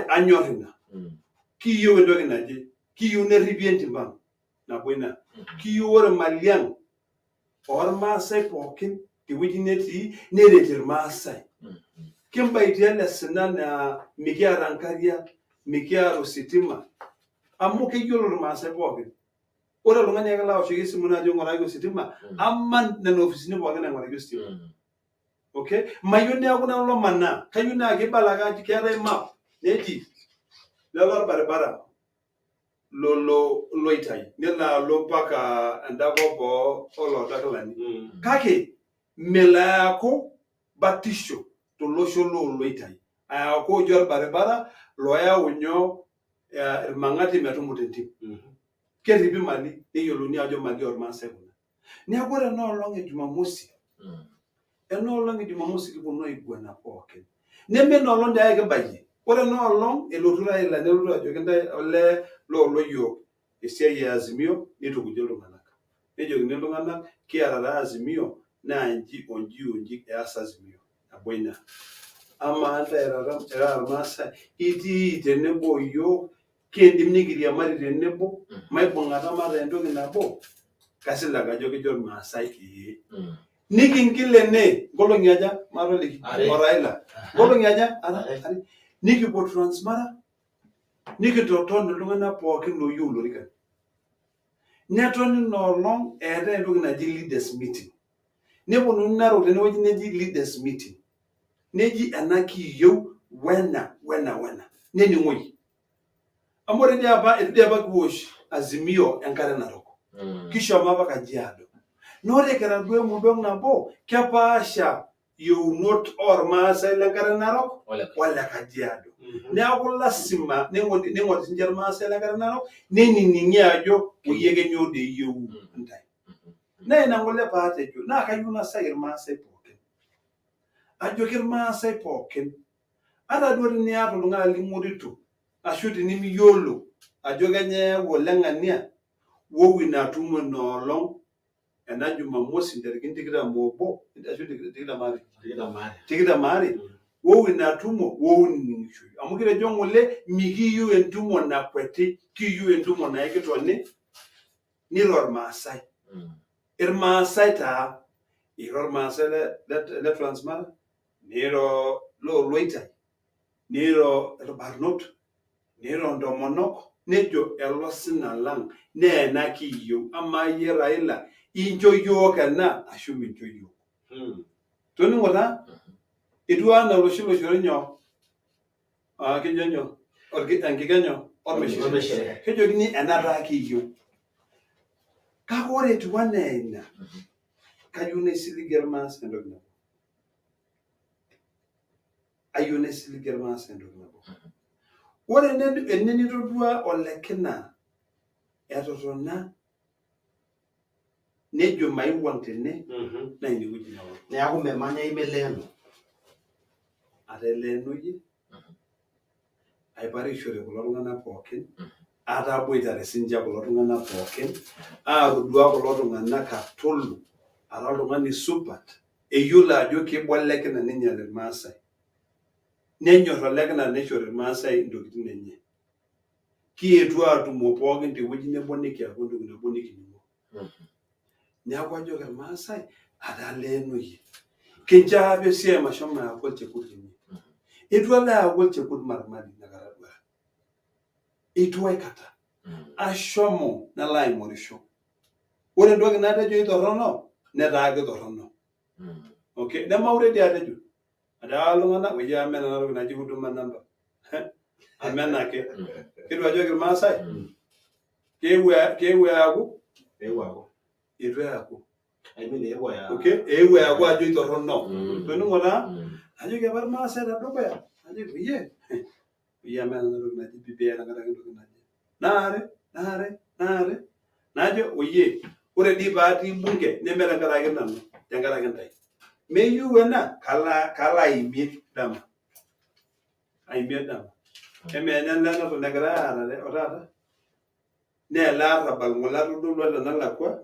Anyor ina. Kiyieu entoki naje. Kiyieu nerripi entim ang. Nabo ina. Kiyieu ore mali ang ormaasai pookin tewueji netii neret irmaasai. Kimbaitie ele sina naa mikiata nkariak, mikiata ositima amu keyiolo irmaasai pookin. Ore oltung'ani ake laoshoki esimu najo ng'uraki ositima aman nena ofisini pookin aing'uraki ositima. Okay? Mayieu neeku nanu lomanaa, kayieu naa kibala ake ajo keetae map neji. Lelo orbaribara lolo loitai nelo alo mpaka enda kop olootakilani. Kake melo aaku batisho tolosho looloitai aaku oji orbaribara loyau nyoo irmang'ati metumuta entim. Kerripi imali neyiolouni ajo imali ormaasai kuna. Neeku ore ena olong e Jumamosi, ena olong e Jumamosi kiponu aiguana pookin. Neme ina olong dii ake kibayie. Ore ena olong elotu Raila nelotu ajoki intae olee loolo yiok esiai e Azimio nitukuji iltung'anak. Nejokini iltung'anak kiata taa Azimio naa inji onji onji eas Azimio. Nabo ina. Amaa intae irara irmaasai itii tenebo oyiok Kiindim nikiriamari tenebo, maibung'ata mataa entoki nabo? Kasilig ajo kejo Irmaasai ee. Nikingil ene nkolong'i aja? Matoliki. Are. O Raila. Nkolong'i aja? Are. Are. Nikipuo Transmara, nikitoton iltung'anak pookin looyieu ilorikan. Netoni ina olong eetae entoki naji leaders meeting. Neponunui Narok tenewueji neji leaders meeting. Neji ena kiiyieu wena wena wena. Nening'oi. Amu ore dii apa eitu dii apa kiwosh Azimio enkare narok. Kishomo apa Kajiado. Naa ore kira duo emodong nabo kepaasha yieunot ormaasai le nkare narok o le Kajiado. Neeku lasima ning'ori ning'ori sinche irmaasai le nkare narok neinining'i ajo oyie kenyoo dii eyieu intae. Naa ina ng'ole paatejo naa kayieu nasai irmaasai pookin. Ajoki irmaasai pookin Ata duo teniata oltung'ani ling'orito ashu tinimiyiolo ajo kenya eyau oleng'ania, wou ina tumo ina olong ena Jumamosi ntarikini tikitam oobo ashu tikitam aare? Tikitam aare, wou ina tumo wou nining'ishoyu. Amu kitejo ng'ole mikiyieu entumo nakweti, kiyieu entumo naa ekitoni niro Irmaasai. Irmaasai taa, iro Irmaasai le Transmara, Neiro looloitai, neiro ilbarnot, neiro ntomonok, nejo elosina lang naa ena kiyieu. Amaa iyie Raila incho iyiook ena ashu mincho iyiook? Toning'o taa, etiu anaa oloshi loishori nyoo, ah, kejo nyoo, enkika nyoo, ormishire. Kejokini ena taa kiyieu. Kake ore etiu anaa ina, kayieu naisiligie irmaasai entoki nabo. Ayieu naisiligie irmaasai entoki nabo. Ore ene nitodua olekina etotona nejo maiwuang tene naa inewueji newang. Neeku memanyai meleeno. Ateleenoyie aiparishore kulo tung'anak pookin, ataboitare sinche kulo tung'anak pookin, atodua kulo tung'anak atolu ara oltung'ani supat, eyiolo ajo keiba olekina neinyal irmaasai. Nenyor olekina neishori irmaasai intokitin enye. Kietuo atumo pookin tewueji nebo nikiaku entoki nabo nikining'o. Neeku ajoki irmaasai ataleenoyie. Kincho apa esiai mashomo aaku olchekut linyi. Eitu alo aaku olchekut marmali inakata duo. Eitu aikata. Ashomo nalo aing'orisho. Ore entoki natejo itorrono netaa kitorrono. Okay, nemaure dii atejo. Atewa iltung'anak oyie amen ena toki naji huduma number. Amen ake. Keitu ajoki irmaasai? Keewuo eaku? Eewuo aaku. Eitu eaku. I mean eewuo aa. Okay, eewuo eaku ajo itorrono. Toning'o taa? Najoki apa irmaasai tedukuya, najoki oyie, oyie amen ena toki naji BBI tenkaraki entoki naje. Naare, naare, naare. Najo oyie, ore dii paatii bunge neme tenkaraki nanu, tenkaraki intae. Meyieu ena, kalo aimie dama. Aimie dama. Emaa ene neton egirae aarare o taata? Naa ele arrabal ng'ole atodolua tenalakua,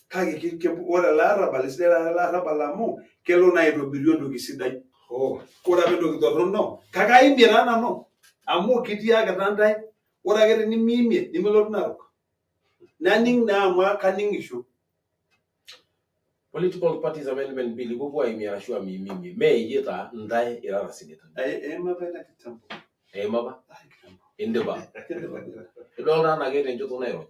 kake ore ele arrabal esidai taata ele arrabal amu kelo naa aitobiru entoki sidai. Ore apa entoki torrono, kake aimie taa nanu amu kitiakita intae ore ake tenimiimie nimilotu Narok. Naning naa amu kaning'isho. Political Parties Amendment Bill ipuopuo aimie arashu amiimimi mee iyie taa ntae irara senetani. Eima apa ina kitambo. Eima apa? Ai kitambo. Indipa. Kindipa. Idolta anaa keeta enchoto nairony?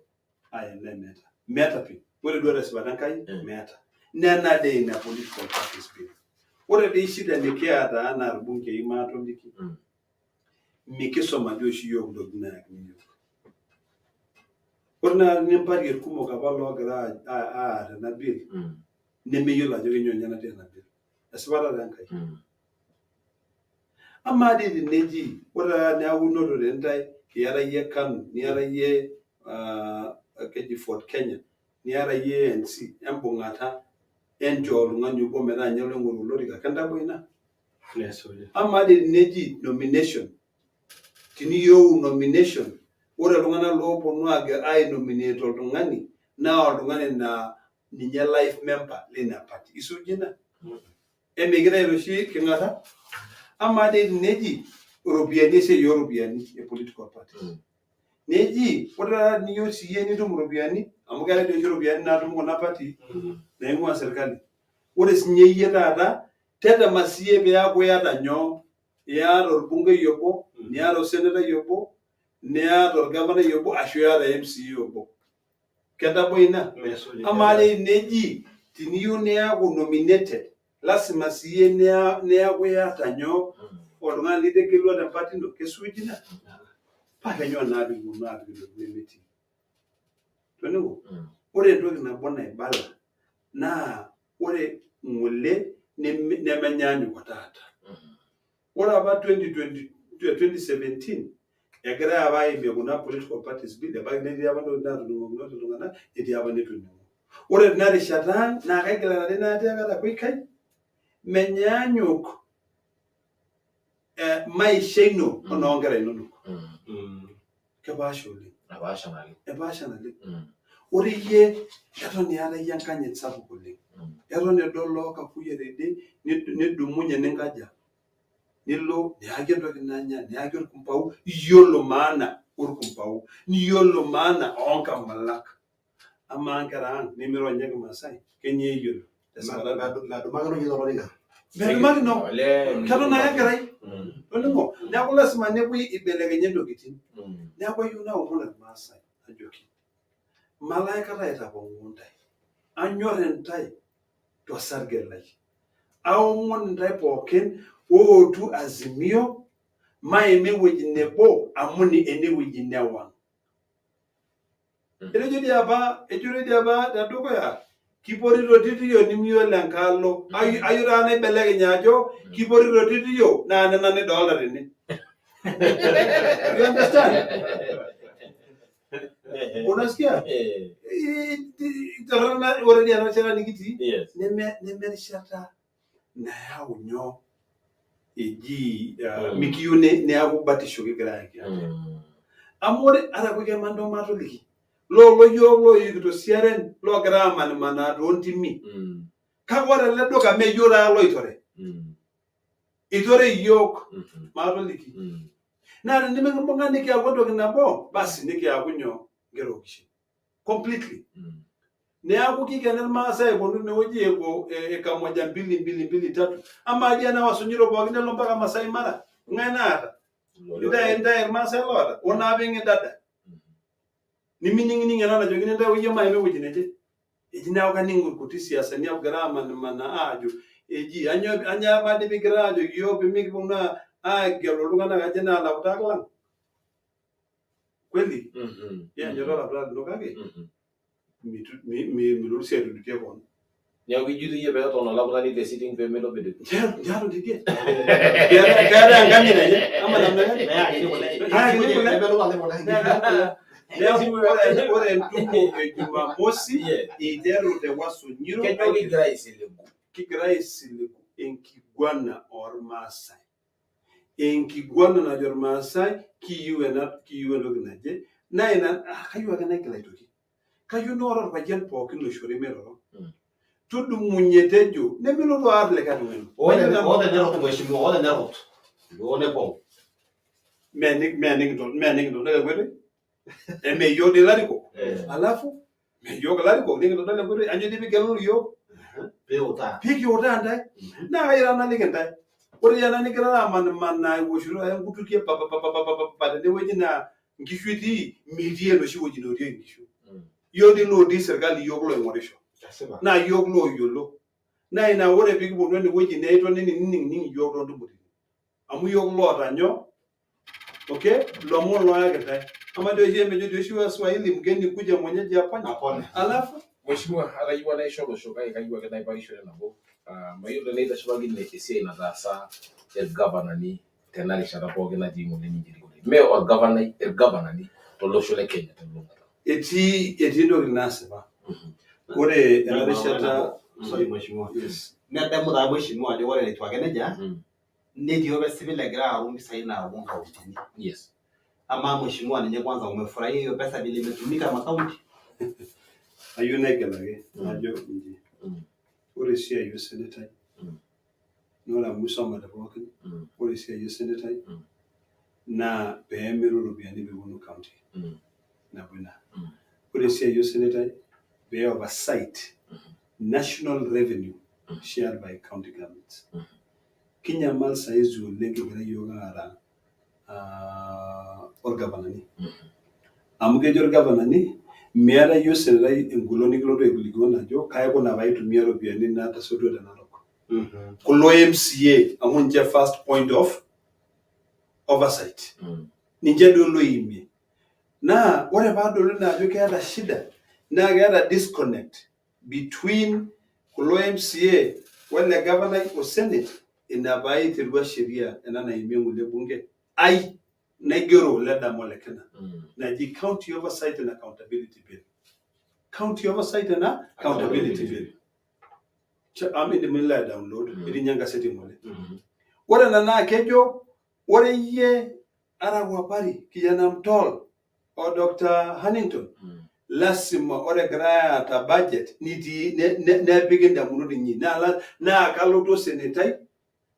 Ai ele meeta. Meeta pi. Ore duo tesipata Enkai meeta. Nena dei ina political parties bill. Ore dei shida nikiata anaa irbungei maatoliki. Mikisuma dii oshi iyiook intokitin naayakini iyiook. Ore naa nimparie irkumok apa loogira aar ena bill nemeyiolo ajo kenyoo ninye natii ena bill. Esipata taa Enkai. Amaa dii teneji ore taata teneaku inotote intae iyata iyie KANU niata iyie keji Ford Kenya niata iyie ANC embung'ata enchoo oltung'ani obo metaa ninye loing'oru olorika kentabo ina? Amaa dii teneji nomination teniyieu nomination ore iltung'anak looponu ai nominate oltung'ani naa oltung'ani naa ninye life member leina party isuj ina? Emikitayu oshi king'ata? Amaa dii teneji iropiyiani esiai ooropiyiani e political parties neji ore taata teniyieu siyie nitum iropiyiani amu keetae dii oshi iropiyiani naatum kuna party naing'ua serkali ore sinye iyie taata tetema siyie peeku iyata nyoo iyata orbungei obo niata osenetai obo niata orgavanai obo ashu iyata MCA obo kentabo ina? Amaa dei neji teniyieu niaku nominated lasima siyie niaku iyata nyoo oltung'ani litegelua te party ino kesuuji ina? Paa kenyoo naa pikiponu aapik intokitin nemetii? Toning'o? Ore entoki nabo naibala naa ore ng'ole nemenyaanyuk o taata. Ore apa 2020, 2017 egirae apa aimie kuna political parties bill ebaiki netii apa ntokitin natoning'okinote iltung'anak netii apa neitu ening'o. Ore tena rishata ang naa kaigil alari naatiaka Koikai menyaanyuk maisha ino onoonkera inonok. Kepaasha oleng. Epaasha naleng. Epaasha naleng. Ore iyie eton iyata iyie enkanyit sapuk oleng. Eton idol loo kakuyia teidie nidumunye ninkaja nilo niyaki entoki nanya niyaki orkumpau iyiolo maana orkumpau niyiolo maana oonkamalak. Amaa nkera ang nemiro ninye kimaasai kenyoo eyiolo? Medumakinoyu tolorika. Medumakino. Keton ake enkerai. Toning'o? Neeku lasima nepuoi aibelekenya ntokitin. Neeku ayieu naomon irmaasai ajoki malo aikata aitapong'oo intae. Anyor intae tosarge lai. Aomon intae pookin ootu Azimio maima ewueji nebo amu enewueji newang'. Etejo dii apa, ejo dii apa tedukuya kiporito titiyo nimiyiolo enkaalo. Ayieu taata naibelekeny ajo kiporito titiyo naa nena nidolta tene. You understand? Unasikia? Torrono ore dii ena rishata nikitii neme erishata nayau nyoo eji mikiyieu neaku batisho kigira ayaki ate. Amu ore ata kuikemando matoliki lolo yiok looyikito siaren loogira amanimanaa toontimi kake ore ele duka mee yiok taata loitore itore iyiok matoliki naa tenimikimbung'a nikiaku entoki nabo basi nikiaku nyoo nkera okishin completely. Neaku kikene irmaasai eponu tenewueji epuo eka moja mbili mbili mbili tatu. Amaa dii ena wasunyiro pookin nelo mpaka Masai Mara? Ng'ae naata? Intae intae irmaasai loota? Onaaping idada. Nimining'ining ena najokini intae oyie maima ewueji neje. Eji neaku kaning irkuti siasani egira amanimanaa aajo eji anyoo anyoo apa dii pigira aajoki iyiook pemikiponu aagelu iltung'anak aje naa ilakutak lang'? Kweli? Iyanyita olaputani lino kake milotu sii aitudutie kewon. Neeku ijito iyie peeton olaputani te sitting pemelo bedek. Tiatua tidie. Keetae enkanyit enye ama namna gani? Neyakini kule. Neeku ore entumo e Jumamosi iteru te Wasunyiro. Kejo kigira aisiligu. Kigira aisiligu enkiguana oormaasai. Enkiguana najo irmaasai kiyieu ena kiyieu entoki naje naa ina ah, kayieu ake naigil aitoki. Kayieu naa ore orpayian pookin oishori miroro tudumunye tejo nemilotu aar likae tung'ani. Ore nerot mheshimiwa, ore nerot. Duo nepong. Mee nikintodol enkoitoi eme iyiok dii ilarikok alafu mee iyiok ilarikok nikintodol enkoitoi anyo dii pigelulu iyiok Piutaa. pikiutaa intae naa kai taa naliki intae ore dii ena nigirara amanimanaa iwoshito ake nkutukie papapapapapa tenewueji naa nkishu etii mitii enoshi wueji neotieki nkishu iyiok dii lotii serkali iyiok loing'orisho Kesipa. naa iyiok looyiolo naa ina ore pikiponu enewueji naa itonini nining'ning iyiok toontumoritin amu iyiok loota nyoo Okay, lomon loyakitae amaa doi oshi emejo doi oshi waswahili mgeni kuja mwenyeji apone. Apone. Alafu Mheshimiwa, atayieu naisho olosho kake kayieu ake naiparishore nabo. Ah, mayiolo teneitashipakin esiai nataasa irgavanani tena rishata pookin natii ng'ole ninche erikore. Mee orgavanai, irgavanani tolosho le Kenya telulung'ata. Etii ntokitin naasipa. Ore ena rishata Sorry, mheshimiwa. Yes. Nedamu taa mheshimiwa ajo ore etiu ake nejia netii apa esipil egira aaru mpisai naapuo nkauntini. Amaa mheshimiwa ninye kwanza umefurahia hiyo pesa vile imetumika makaunti? Ayieu naigilaki najo inji. Ore esiai osenetai naa ore amu isumate pookin, ore esiai osenetai naa pee emiru iropiyiani pee eponu county. Nabo ina. Ore esiai osenetai pee oversight national revenue shared by county governments. Kinyamal saizi oleng kigira yiok aara orgavanani. Amu kejo irgavanani miata iyie osenetai engolon nikilotu aikilikuan ajo kaikuna paitumia iropiyiani natasotua te Narok. Kulo MCA amu ninche first point of oversight. Ninche duo loimie. Naa ore paadolu ina ajo keeta shida naa keeta disconnect between kulo MCA wele gavanai o senate ina paaiterua sheria ena naimie ng'ole bunge ai naigero Ledama Olekina naji County Oversight and Accountability Bill. County Oversight and Accountability Bill. Amu indim nilo ai download etii ninye enkaseti ng'ole. Ore ena naa kejo ore iyie Arakwapari Kijana Mtol o Dr. Hannington lasima ore egirai aata budget nitii nepiki indamunot inyi naa naa kalotu osenetai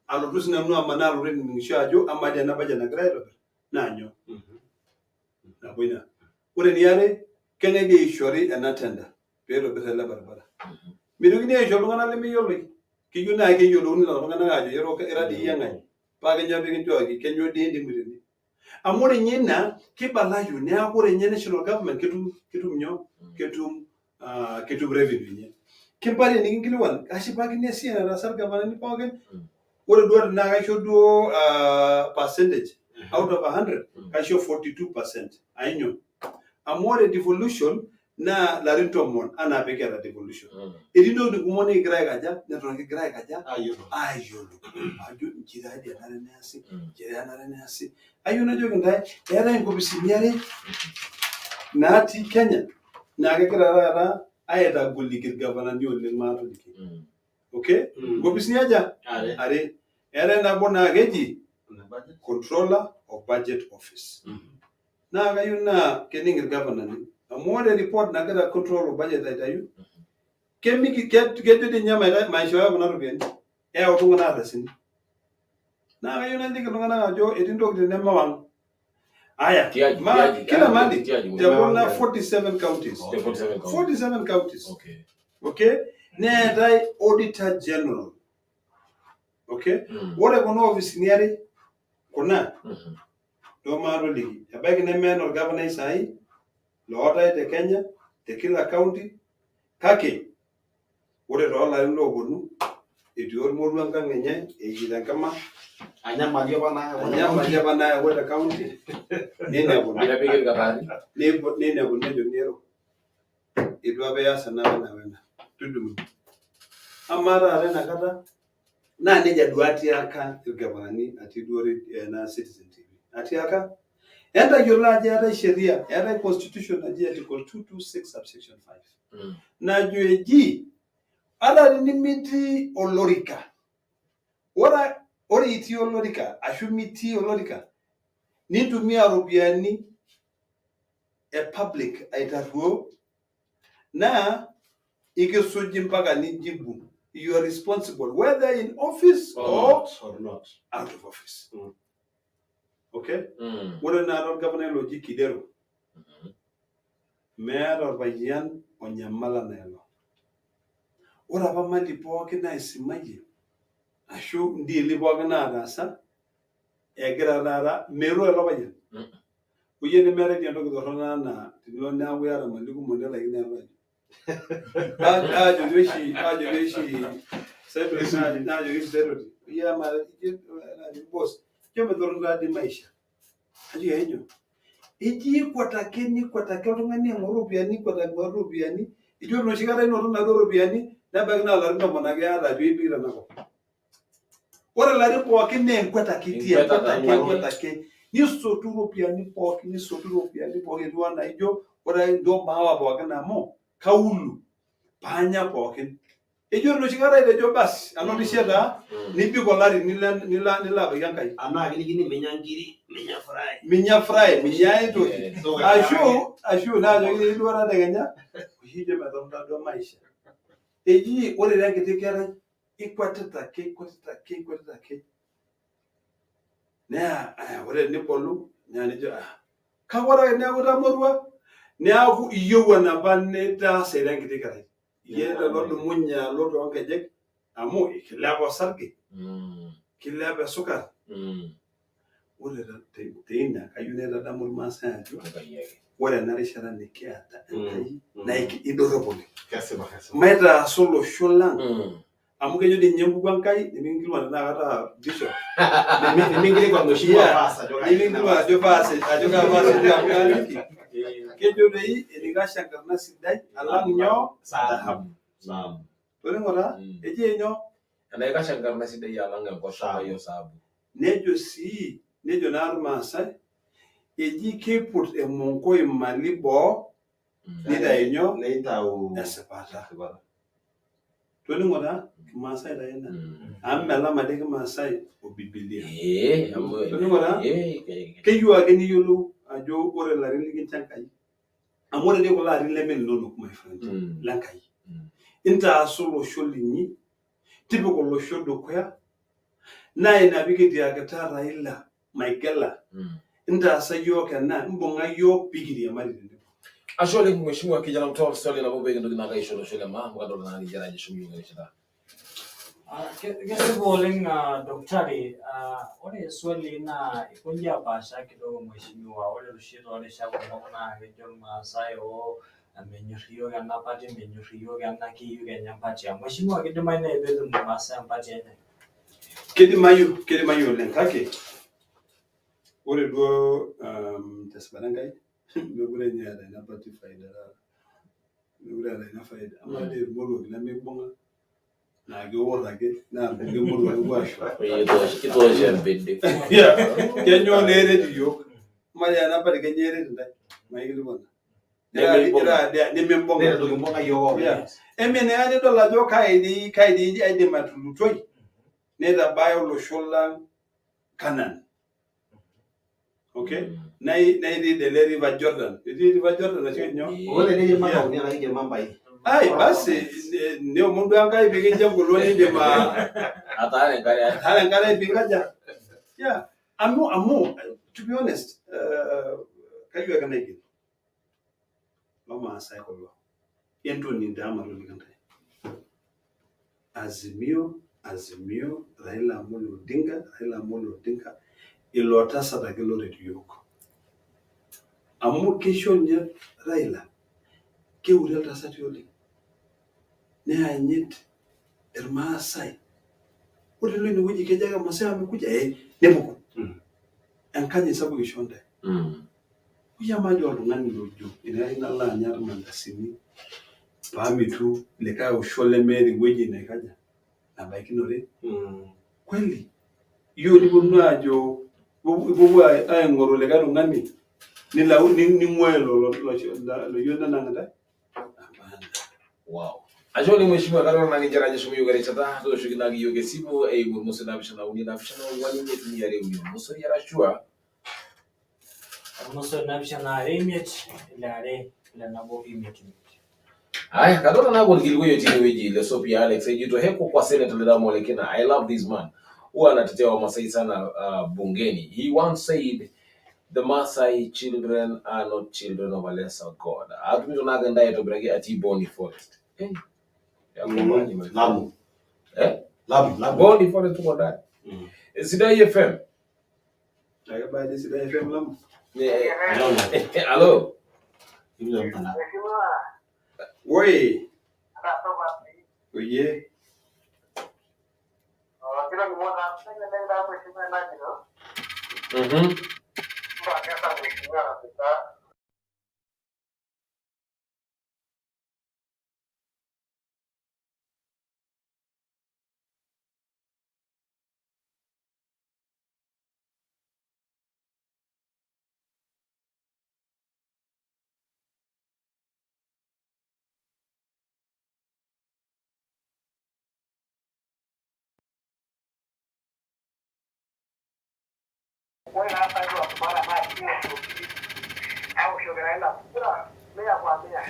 alotu sinanu amanaa alotu ainining'isho ajo amaa dii ena budget nagirai aitobir naa nyoo. Nabo ina. Ore eniare, keng'ae dii eishori ena tender pee eitobir ele baribara. Meitokini aisho iltung'anak lemeyioloi. Keyieu naa keyiolouni lelo tung'anak aajo ira dii iyie ng'ae. Paa kenyoo pee kinchooki, kenyoo dii indimu tene. Amu ore ninye ina kibalayu neeku ore ninye national government ketum nyoo? Ketum ketum revenue enye. Kimpari enikinkilikuan, kashipakino esiai nataasa irgavanani pookin. Ore duo tenaa kaisho duo percentage out of 100 kaisho 42%. Ainyoo? Amu ore devolution naa larin 10 anaa pee kiata devolution. Etii ntokitin kumok nikigira aikaja neton kigira aikaja ayiolou ajo inji taa dii enare neasi, inji taa enare neasi. Ayieu najoki intae eetae inkopisini are natii Kenya naa kegira taata aitagoliki irgavanani oleng maatoliki. Okay? Inkopisini aja? Are. Are. Eetae nabo naa keji Controller of Budget Office. Naa kayieu naa kening irgavanani amu ore report nagira Controller of Budget aitayu kemiki kejo dii ninye maishooyo kuna ropiyiani eyautu kuna ardasini. Naa kayieu najoki iltung'anak ajo etii ntokitin nemewang. Aya, Tiaji, ma tiaji, kila mahali tiaji, te kuna 47 counties. The 47 counties. 47 counties. Okay. Okay? Neetae Auditor General. Okay? Ore kuna ofisini are kuna ndomaatoliki ebaiki nemeeta orgavanai saai lootae te Kenya te kila county kake ore toolarin looponu etii ormoruo enkang enye eyieta enkima Anyamali apa nayawua te anyamali county. Apa nayawua te county neinepuni Nepiki irkatari. Neinepuni nejokini ero eitu apa ias ena wena wena tudumu amaa taata inakata naa nejia duo atiaka irgavanani atii duo ena Citizen TV atiaka entayiolo ajo eetae sheria eetae constitution naji article 226 subsection 5 najo eji ata tenimitii olorika ore itii olorika ashu mitii olorika nintumia iropiyiani e public aitarruo naa ikisuji mpaka nijibu. You are responsible whether in office Or or not, or not. out of office. Okay? Ore naata orgavanai loji Kidero meeta orpayian onyamal anaa ilo. Ore apa mali pookin naisimayie ashu ndiili pookin naataasa egira taata meru ele payian. Oyie nemeetae dii entoki torrono anaa tenilo neeku iyata mali kumok nelaikino atua aji. Aajoki oshi Saitoti naajoki oshi Saitoti oyie amaa ijo boss ijo metorrono taa dii maisha. Ajoki ake nyoo? Eji ikwet ake nikwet ake oltung'ani aing'oru iropiyiani nikwet aing'oru iropiyiani, ijo ore enoshi kata inoto inaduo ropiyiani nebaiki naa ilarin 10 ake iyata piibik tenakop. Ore ilarin pookin naa enkwet ake itii, enkwet ake, enkwet ake. Nisotu iropiyiani pookin, nisotu iropiyiani pookin etiu anaa ijo ore ncho maawa pookin amu kaulu paanya pookin. Ejo ore enoshi kata itejo basi anotishe taa nibik olari nilo nilo nilo abaiki Enkai. Anaa kilikini minya nkiri, minya fry. Minya fry, minya ai toki. Ashu ashu naajokini duo tadekenya oshi ijo metonita duo maisha. Eji ore ira enkiti kerai ikwetita ake ikwetita ake ikwetita ake. Neya ore tenibolu neya nijo ah kake ore ake teneeku itamorua neeku iyieu enapa nitaasa ira enkiti kerai. Iyie ele lodumunye alo toonkejek amu kilepa osarge, kilepa esukari. Ore teina kayieu naitadamu irmaasai ajo ore ena rishata nikiata Enkai naa idorrop oleng. Kesipa, kesipa. Maitaasa olosho lang amu kejo dii ninye embuku Enkai nimikinkilikuan tenakata bishop Niminkilikuan mheshimiwa paas ajo kai. Niminkilikuan ajo paas ajo kaa paas etii amu kaaliki. Kejo doi enikash enkarna sidai alang nyoo? Saabu. Saabu. Toning'o taa? Eji nyoo? Enaikash enkarna sidai alang enkoshoai osaabu. Nejo sii, nejo naa irmaasai, eji keiput emonkoi imali boo neitayu nyoo? Neitau esipata. Toning'o taa? Kimaasai taa ina. Amu melama dii Kimaasai o Bibilia. Toning'o taa? Keyieu ake niyiolou ajo ore ilarin likincho Enkai, amu ore dii kulo arin leme linonok my friend, le Nkai. Intaasa olosho linyi, tipika olosho dukuya, naa ina pikitiakita Raila Maigela, intaasa iyiook ena, imbung'a iyiook pikiriamari tenebo. Ashe oleng mheshimiwa kijana mtoa swali nabo pee kintoki naake aisho olosho le maa amu kadolta naa nchere ajo eshomo iyiook erishata. Kesipa oleng daktari, ore swali naa ikonji apaasha kidogo mheshimiwa. Ore oshi toorishat kumok naa kejo irmaasai oo menyor iyiok ena party, menyor iyiok ena, keyieu kenya empati ang. Mheshimiwa, kidimayu naaji peetum irmaasai empati enye? Kidimayu, kidimayu oleng kake ore duo tesipata Enkai mekure ninye eeta ina party faida taata. Mekure eeta ina faida. Amaa dii irmoruak lemibung'a naa keor ake naa irkulie moruak epuo aashuko. Itoosho embede. Yeah. Kenyoo naa eret iyiook? Amaa dii ena party kenyoo eret intae? Maikilikuana. Nimimbung'a. Netoki mbung'a iyiook openy. Yeah. Eme naa nidol ajo kai dii kai dii aidim atulutoi neitabaya olosho lang Canaan. Okay? Naitii ele River Jordan. Etii River Jordan ashu nyoo? Ore neji irmakauni anaa keji irmambai. Ai basi neomon duo Enkai pikincho engolon nindim Ataara enkare. ataara enkare pinkaja. Yeah. Amu amu to be honest, kayieu ake naigil. Lomaasai kulo. Entoni taa matoliki intae. Azimio, Azimio, Raila Amolo Odinga, Raila Amolo Odinga, ilo tasat ake loret iyiook. Amu keisho ninye Raila, keure iltasati oleng. Neanyit irmaasai. Ore ilo inewueji kejo ake Masai amekuja eh, nepuku. Enkanyit sapuk isho intae. Amaa dii oltung'ani lojo enaikash nalo anya irmandasini paamitu likae osho lemeeta ewueji naikaja nabaikinore. Kweli iyieu niponunu aajo ipuopuo aing'oru likae tung'ani nilau ning'uaa ilo loyieu nenang intae? Hapana. Wow. Ashe oleng mheshimiwa kadolta naake nchere ajo eshomo iyiook erishata tooshoki naake iyiook esimu eimu ormosori naapishana uni naapishana ong'wan imiet uni are uni ormosori arashu aa Ormosori naapishana are imiet ile are ile nabo imiet imiet. Haya, kadolta naake orkilikuai otii inewueji le Sophia Alex ejito heko kwa Senator Ledama Ole Kina. I love this man. Huwa anatetea Wamasai sana bungeni. He once said the Maasai children are not children of a lesser God. Atumito naake ntae aitobiraki atii Boni Forest. Hey. Yakomani, my friend. Lamu. Eh? Lamu, Lamu. Boni Forest tuko ndani. Sidai FM. Akebaya dii Sidai FM Lamu. Alo. Woi. Oye.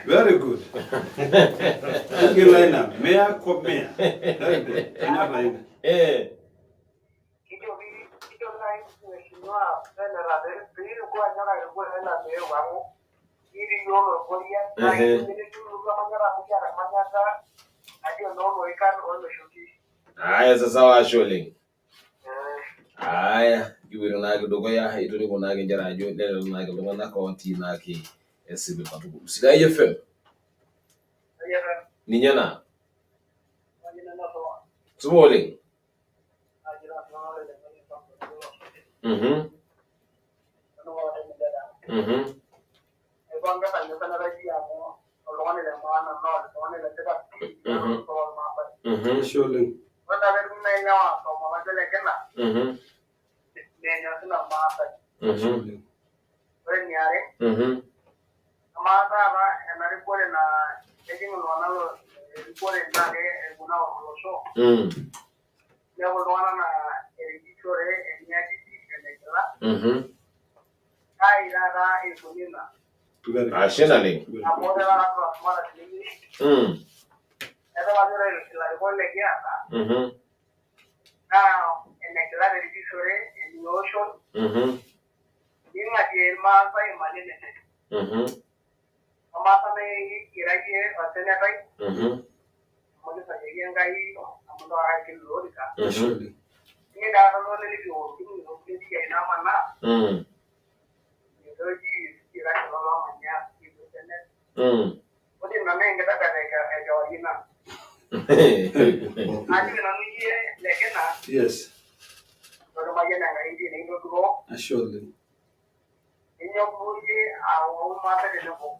Very good. Line mea kwa mea. Very good. Eh. Aya sasa ashe oleng. Aya kipoito naake dukuya itoriko naake nchere ajo lelo naake iltung'anak otii naake esipi katukul. Sidai FM. Ninye naa. Supa oleng. Mhm. Mhm. Mhm. Mhm. Ashe oleng. Mhm. Ashe Mhm. oleng. Mhm. Mm. Mhm. Very good. Ashe naleng. Very good. Mm. Mhm. Mhm. Mhm. Mhm. Ashe Mhm. oleng. Mm. Mm. Yes. Ashe oleng.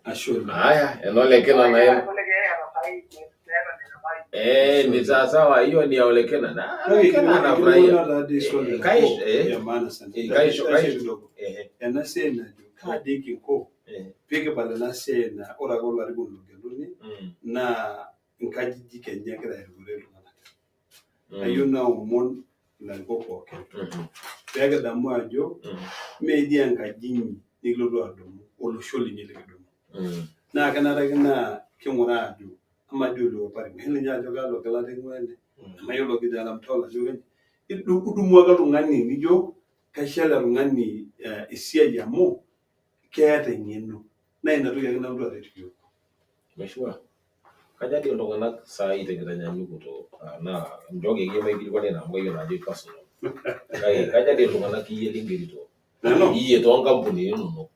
Ashe oleng. Haya, enolekena na eh, ni sawa sawa, hiyo ni ya Olekena na Kake Olekena anafurahia. kiing'uraa taa dii swali Eh, kaish eh ya maana sana. eh, kaisho Taishe kaisho kidogo. eh Ena siai najo kaa dii kinko eh pee kipal ena siai naa ore ake olarikoni ogeluni mm naa inkajijik enye egira airukore iltung'anak. Kayieu mm naomon ilarikok pookin mhm pee kidamu ajo mm mee dii enkaji inyi nikilotu adumu, olosho linyi likidumu. mm Naa kenare ake naa king'uraa ajo amaa dii oleopari mayiolo ninye ajo kalo kila ating'ua ene mayiolo kijana mtolo ajo kenyi idumu ake oltung'ani nijo kaisho ele tung'ani esiai amu keeta eng'eno naa ina toki ake nalotu aret iyiok. Mheshimiwa, kaja dii iltung'anak saai tenkitanyanyukoto naa nchooki akeyie maikilikuana ina amu kayiolo ajo personal. Kake kaja dii iltung'anak iyie lingerito Nanu iyie toonkampunini inonok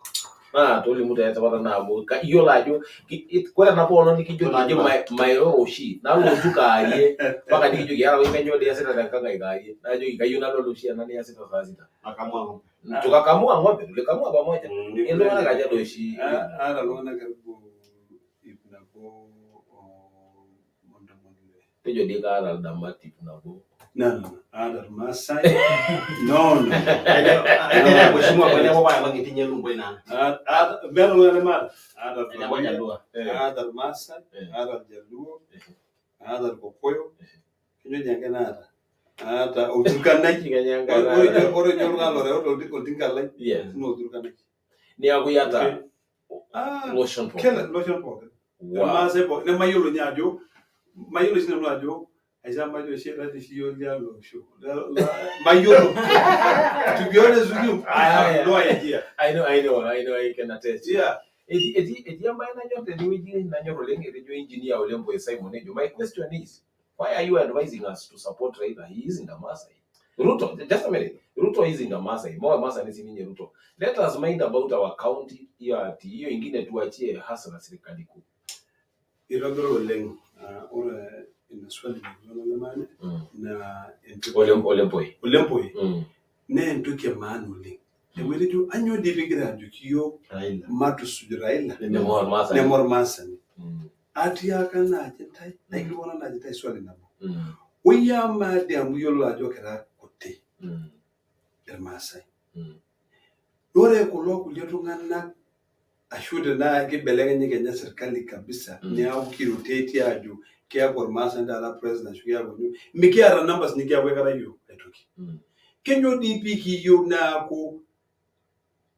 naa tolimu taa esipata naa amu iyiolo ajo ore enapa olong nikijoki eji mairoro oshi nalotu kaarie mpaka nikijoki iyata woi kainyoo dii iasita tenkang ai kaarie najoki kayieu nadol oshi ena niasita saa sita. Nakamua. Tukakamua ng'ombe, tulikamua pamoja. Ni Iltung'anak kweli kaja doi oshi aata iltung'anak karibu 100 o 56. Tejo dii kaata ildamat 100. No, no, no. Aata irmaasai. No, no. Ajo mheshimiwa kwene kwa kwa ngitinye lumbo ina. Aata meeta oltung'ani lemaata. Aata Ajo Irluluya, Jaluo. aata irmaasai, aata Irjaluo, aata Irkokoyo, kenyoo dii enkae naata? Aata Olturkanai. Ore ninye oltung'ani loreuta oltinka lai Yes. naa Olturkanai. Niaku iyata Ah, loshon kila pookin. loshon pookin. Wow. Irmaasai pookin. Nemayiolo ninye ajo, mayiolo oshi nanu ajo aisha majo oshi etaa oshi iyiok lialo osho. Mayiolo. To be honest with you, I have no idea. I know, I know, I know, I can attest. Yeah. Etii embae nanyor tenewueji nanyor oleng etejo engineer Olemboe Simon ejo, my question is, why are you advising us to support Raila? He isn't a Maasai. Ruto, just a minute. Ruto isn't a Maasai. More Maasai ni sininye Ruto. Let us mind about our county hiyo ati hiyo ingine tuachie hasa na serikali kuu. Itobira oleng. Ore ina swali naikilikuana Lemani naa entoki Olemboi. Olemboi naa entoki e maana oleng. Ewetejo anyoo dii pigira ajoki iyiok Raila. matusuj Raila Neme ormaasani. neme ormaasani. Mm. Atiaka naaji ntae, naikilikuana naaji ntae swali nabo. Mm. Oyie amaa dii amu iyiolo ajo kira kuti Mm. irmaasai. Mm. Ore kulo kulie tung'anak ashu tenaa kibelekenyi kenya serkali kabisa neeku kiroteti aajo keeku ormaasani taata president ashu keeku nyoo, mikiata numbers nikiaku aikata iyiok aitoki. Kenyoo dii pii kiyieu neeku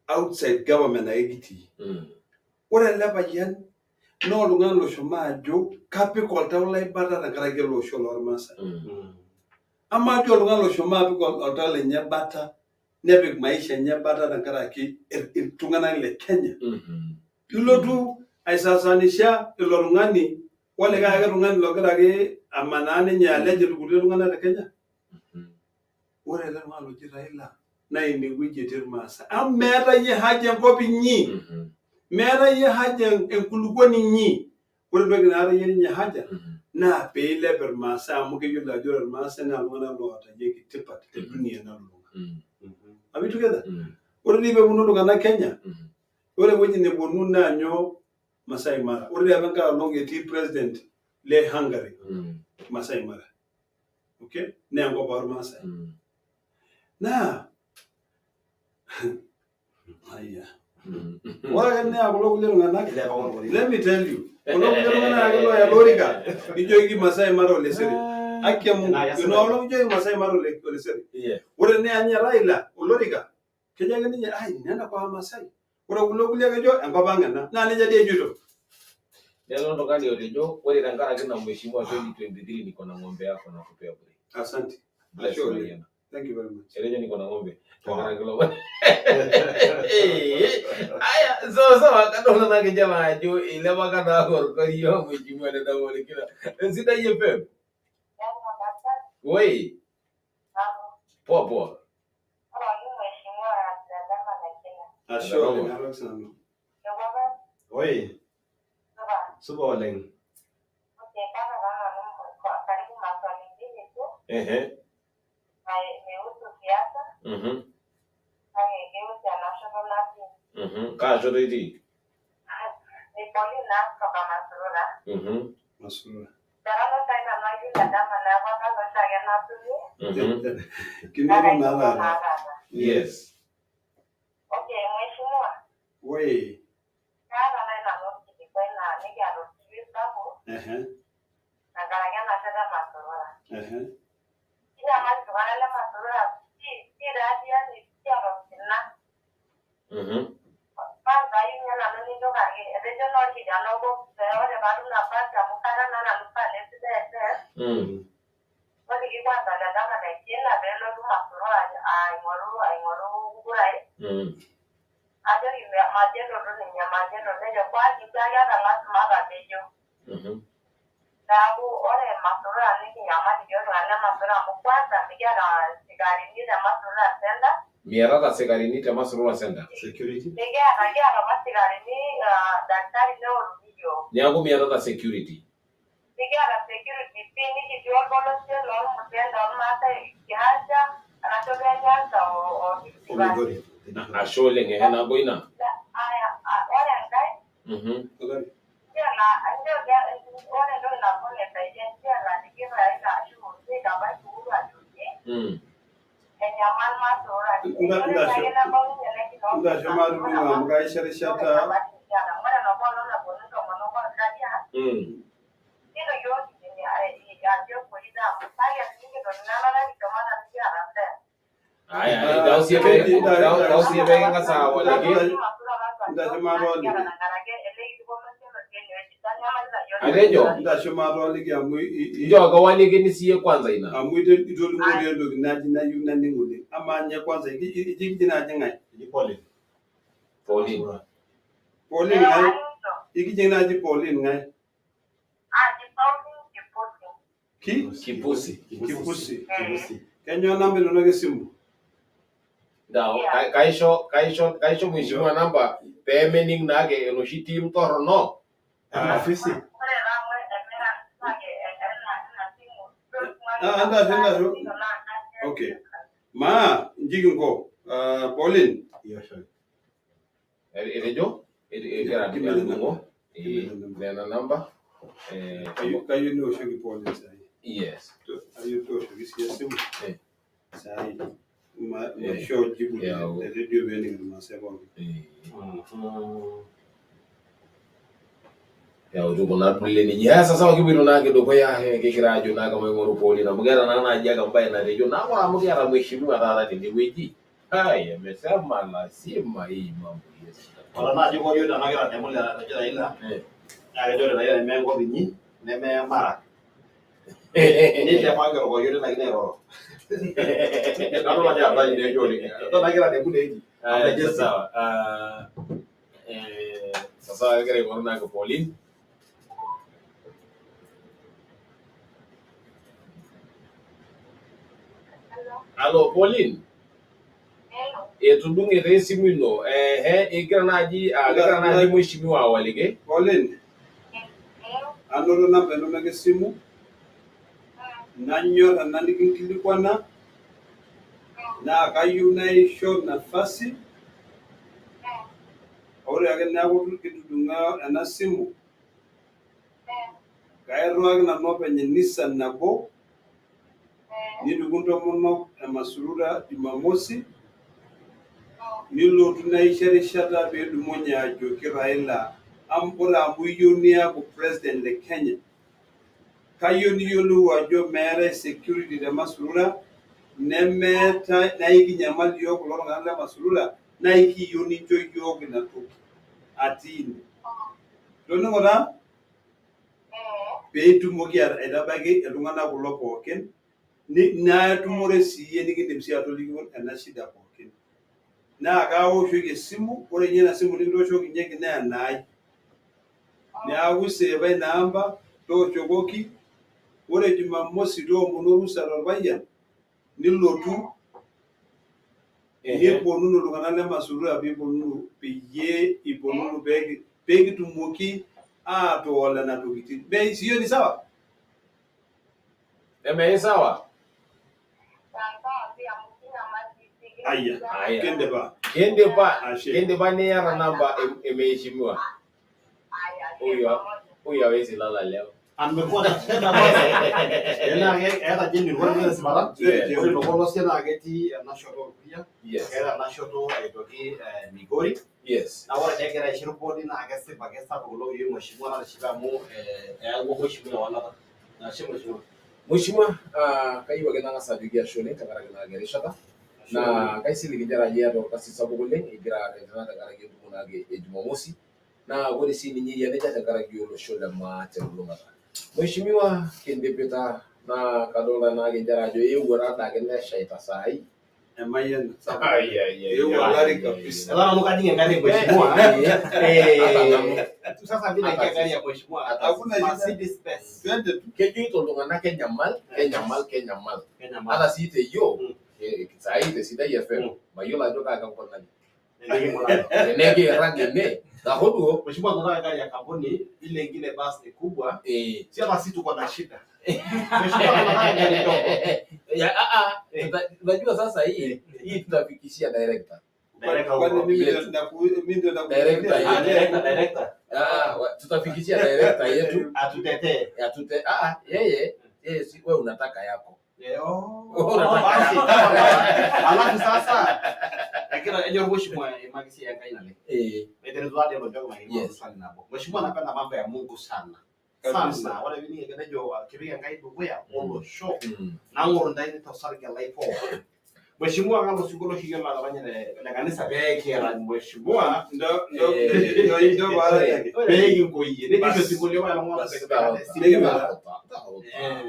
outside government ake kitii. Ore ele payian naa oltung'ani loshomo ajo kapik oltau lai bata tenkaraki ele osho lormaasai. Amaa dii oltung'ani loshomo apik oltau lenye bata nepik maisha enye bata tenkaraki iltung'anak le Kenya. Ilotu aisasanisha ilo tung'ani olikae ake tung'ani logira ake amanaa ninye alej irkulie tung'anak te Kenya. Ore ele tung'ani loji Raila naa inewueji etii Irmaasai. Amu meeta iyie haja enkop inyi, meeta iyie haja enkulukuoni inyi. Ore entoki naata iyie ninye haja naa peilep Irmaasai amu keyiolo ajo ore Irmaasai naa iltung'anak loota iyieki tipat te dunia nalulung'a. Are we together? Ore dii peeponu iltung'anak Kenya, ore ewueji neponu naa nyoo Masai Mara. Ore dii apa enkae olong etii president le Hungary Masai Mara. Okay? Naa enkop ormaasai. Naa aya. Ore ake neya kulo kulie tung'anak, let me tell you, kulo kulie tung'anak ake looya lorika, nijoki Masai Mara olesere. Haki ya Mungu, ina olong ijoki Masai Mara olesere. Ore neya ninye Raila olorika, kejo ake ninye, ai nenda kwa Masai. Ore kulo kulie kejo enkop ang ena. Naa nejia dii ejito. Lelo oltung'ani otejo ore tenkaraki ina mheshimiwa 2023 niko na ng'ombe yako nakupea bure. Asante. Bless Ashe oleng. Mariana. Thank you very much. Etejo niko na ng'ombe tenkaraki ilo. Aya, sawa sawa, kadolta naa kijana ajo ilepaka naa orkorio mheshimiwa le Olekina. Sidai FM. Oi, poa poa. Ashe oleng, alak sinanu. Oi, supa oleng. Ehe. Mhm. Mhm. Kaa shoto itii? Mhm. Masurura. Mhm. Kinoto naa taata. Yes. Oi. Ehe. Ehe. Mhm. Mm. Mm. Mhm. Miatata sikarini te Masurura Center. Security. Niaku miatata security. Migori. Ashe oleng, ehe nabo ina. Mhm. Olari. Mm. Ntasho matudung'o amu kaisho erishata. Mm. Aya, tausie pe, tausie pe king'as awaliki. Ntasho matooliki. Atejo. Ntasho matooliki amu Nchoo kawalikini siye kwanza ina. amu itolimuo dii entoki naji nayieu naning oleng. Amaa ninye kwanza iki naaji ng'ae? Eji Pauline. Pauline. Pauline ng'ae? Ikijing naaji Pauline ng'ae? Ki? Kipusi. Kipusi. Kipusi. Kenyoo namba inonok esimu? Ndao, kaisho mheshimiwa namba peemening naake enoshi team torrono. Ofisi. Ah, ntasho, ntasho. Okay. Maa, inji kinko. Pauline. Etejo egira adung'o nena namba. Kayieu nioshoki Pauline saai. Yes. Kayieu tooshoki sii esimu saai. Maishoo jibu te redio pee ening irmaasai pookin. Yautu kuna kulie ninye. Sasa wakipoito naake dukuya kigira ajo naake maing'oru Pauline amu keeta naa naaji ake embae natejo naa ore amu kiata mheshimiwa taata tenewueji. Hai, amesema lazima hii mambo iweze. Ore naaji korio tenakira adamu le natejo Raila. Naa kejo ore Raila neme enkop inyi neme Mara. Neilepaki orkorio tinakino airoro. Nadol ajo hatari nejo oleng. Tenakira adamu neji. Sawa. Sasa kegira aing'oru naake Pauline. Alo Pauline. Etudung'e taa esimu ino. Egira naaji mheshimiwa awaliki. Pauline. Anoto namba inonok esimu. Nanyor ena nikinkilikuana. Naa kayieu naisho nafasi. Ore ake neeku kitudung'a ena simu. Kairriwaki nanu openy Nissan nabo. Nituku intomonok emasurura Jumamosi. Nilotu naisho erishata piidumunye ajoki Raila ore amu iyieu niaku president le Kenya, kayieu niyiolou ajo meetae security te Masurura, nemeetae naa ikinyamal iyiook kulo tung'anak le Masurura, naa ikiyieu nincho iyiook ina toki atii ine. Itoning'o taa? Pee itumoki aitabaiki iltung'anak kulo pookin, naa itumore siiyie nikindim sii atoliki ena shida pookin. Naa kaoshoki esimu, ore ninye ina simu nikitooshokinyeki naa enaai. Neeku iseeva ina amba, tooshokoki, ore Jumamosi toomono orusa torpayian, nilotu, niponunu iltung'anak le Masurura piiponunu peyie iponunu pee kitumoki atool nena tokitin. Bei sio ni sawa? Eme sawa? Aya, Aya. kindipa. Kindipa, Ashe. kindipa niyata namba emheshimiwa. Huyu hawezi lala leo. Amekuwa na tena kwanza. Ena eeta genuine ore ena sipata. Ore tolpolosie naa ketii ena shoto Orkuya. Yes. Keeta ena shoto aitoki Migori. Yes. Naa ore egira aishir kodi naa kesipa kesapuk ilo oyieu mheshimiwa natishipa amu eyawua mheshimiwa ewalata. Ashe mheshimiwa. Mheshimiwa, kayieu ake nang'as ajoki ashe oleng tenkaraki naake erishata. Naa kaisilig inchere ajo iyata orkasi sapuk oleng igira arretena tenkaraki entumo naake e Jumamosi. Naa ore sii ninye iyia nejia tenkaraki olosho le maa telulung'ata. Mheshimiwa, kindipita naa kadolta naake inchere ajo eewuo taadake neshaita saai. Emayiana sapuk. Ai, ai, ai, Eewuo ai, olari ai, kabisa. Sasa nanu kajing engari ya mheshimiwa. Hata nanu. Sasa vile Hata naingia gari sisi. ya mheshimiwa. Hakuna shida. Mercedes Benz. Twende tu. Kejoito iltung'anak kenyamal, kenyamal, kenyamal. Kenyamal. Ata sii te yiok, saai te Sidai FM, mayiolo ajo kaa kankunari. Tenekiirag ene, taho duo. Mheshimiwa, tunataka gari ya kampuni, ile ingine basi ni kubwa. Sio hata sisi tuko na shida. Mheshimiwa, tunataka gari ndogo. Ya, unajua sasa hii tutafikishia director. Director Kwani huko. mimi Yetu. mimi ndio Director nakuletea? yetu. Director, director. Tutafikishia director yetu. Atutetee. Atute, yeye, yeye si wewe unataka yako. Basi, alafu sasa lakini enyor mheshimiwa imakisi ya Enkai naleng. Eteretua ade lojo makini Yes. swali nabo. Mheshimiwa anapenda mambo ya Mungu sana. Kabisa. Sana. Ore pini ketejo kipik Enkai dukuya olosho. Nang'oru ntae tosarge lai pookin. Mheshimiwa kalo sinkolio oshi yiolo ataranya le kanisa pee kirany mheshimiwa Ndo ndo ndo ndo baada pee kinkoyie. Nejo Bas. osinkolio oya long'oto Bas.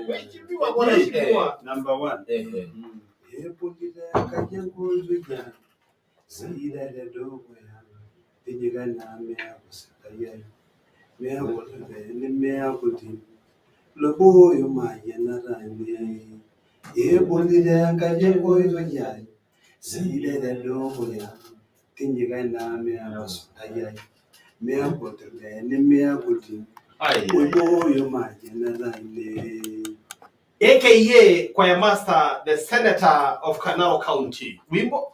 Mheshimiwa bwana mheshimiwa. Number 1. Epolita Enkai enkoitoi ang, sidai tedukuya, tinyika naa meeku sidai ai, meeku tebene meeku tim, loboyo mayianata ainei. Ebolita Enkai enkoitoi ai, sidai tedukuya, tinyika naa meeku sidai ai, meeku tebene meeku tim, loboyo mayianata ainei. AKA Choir Master, the Senator of Canal County. Wimbo?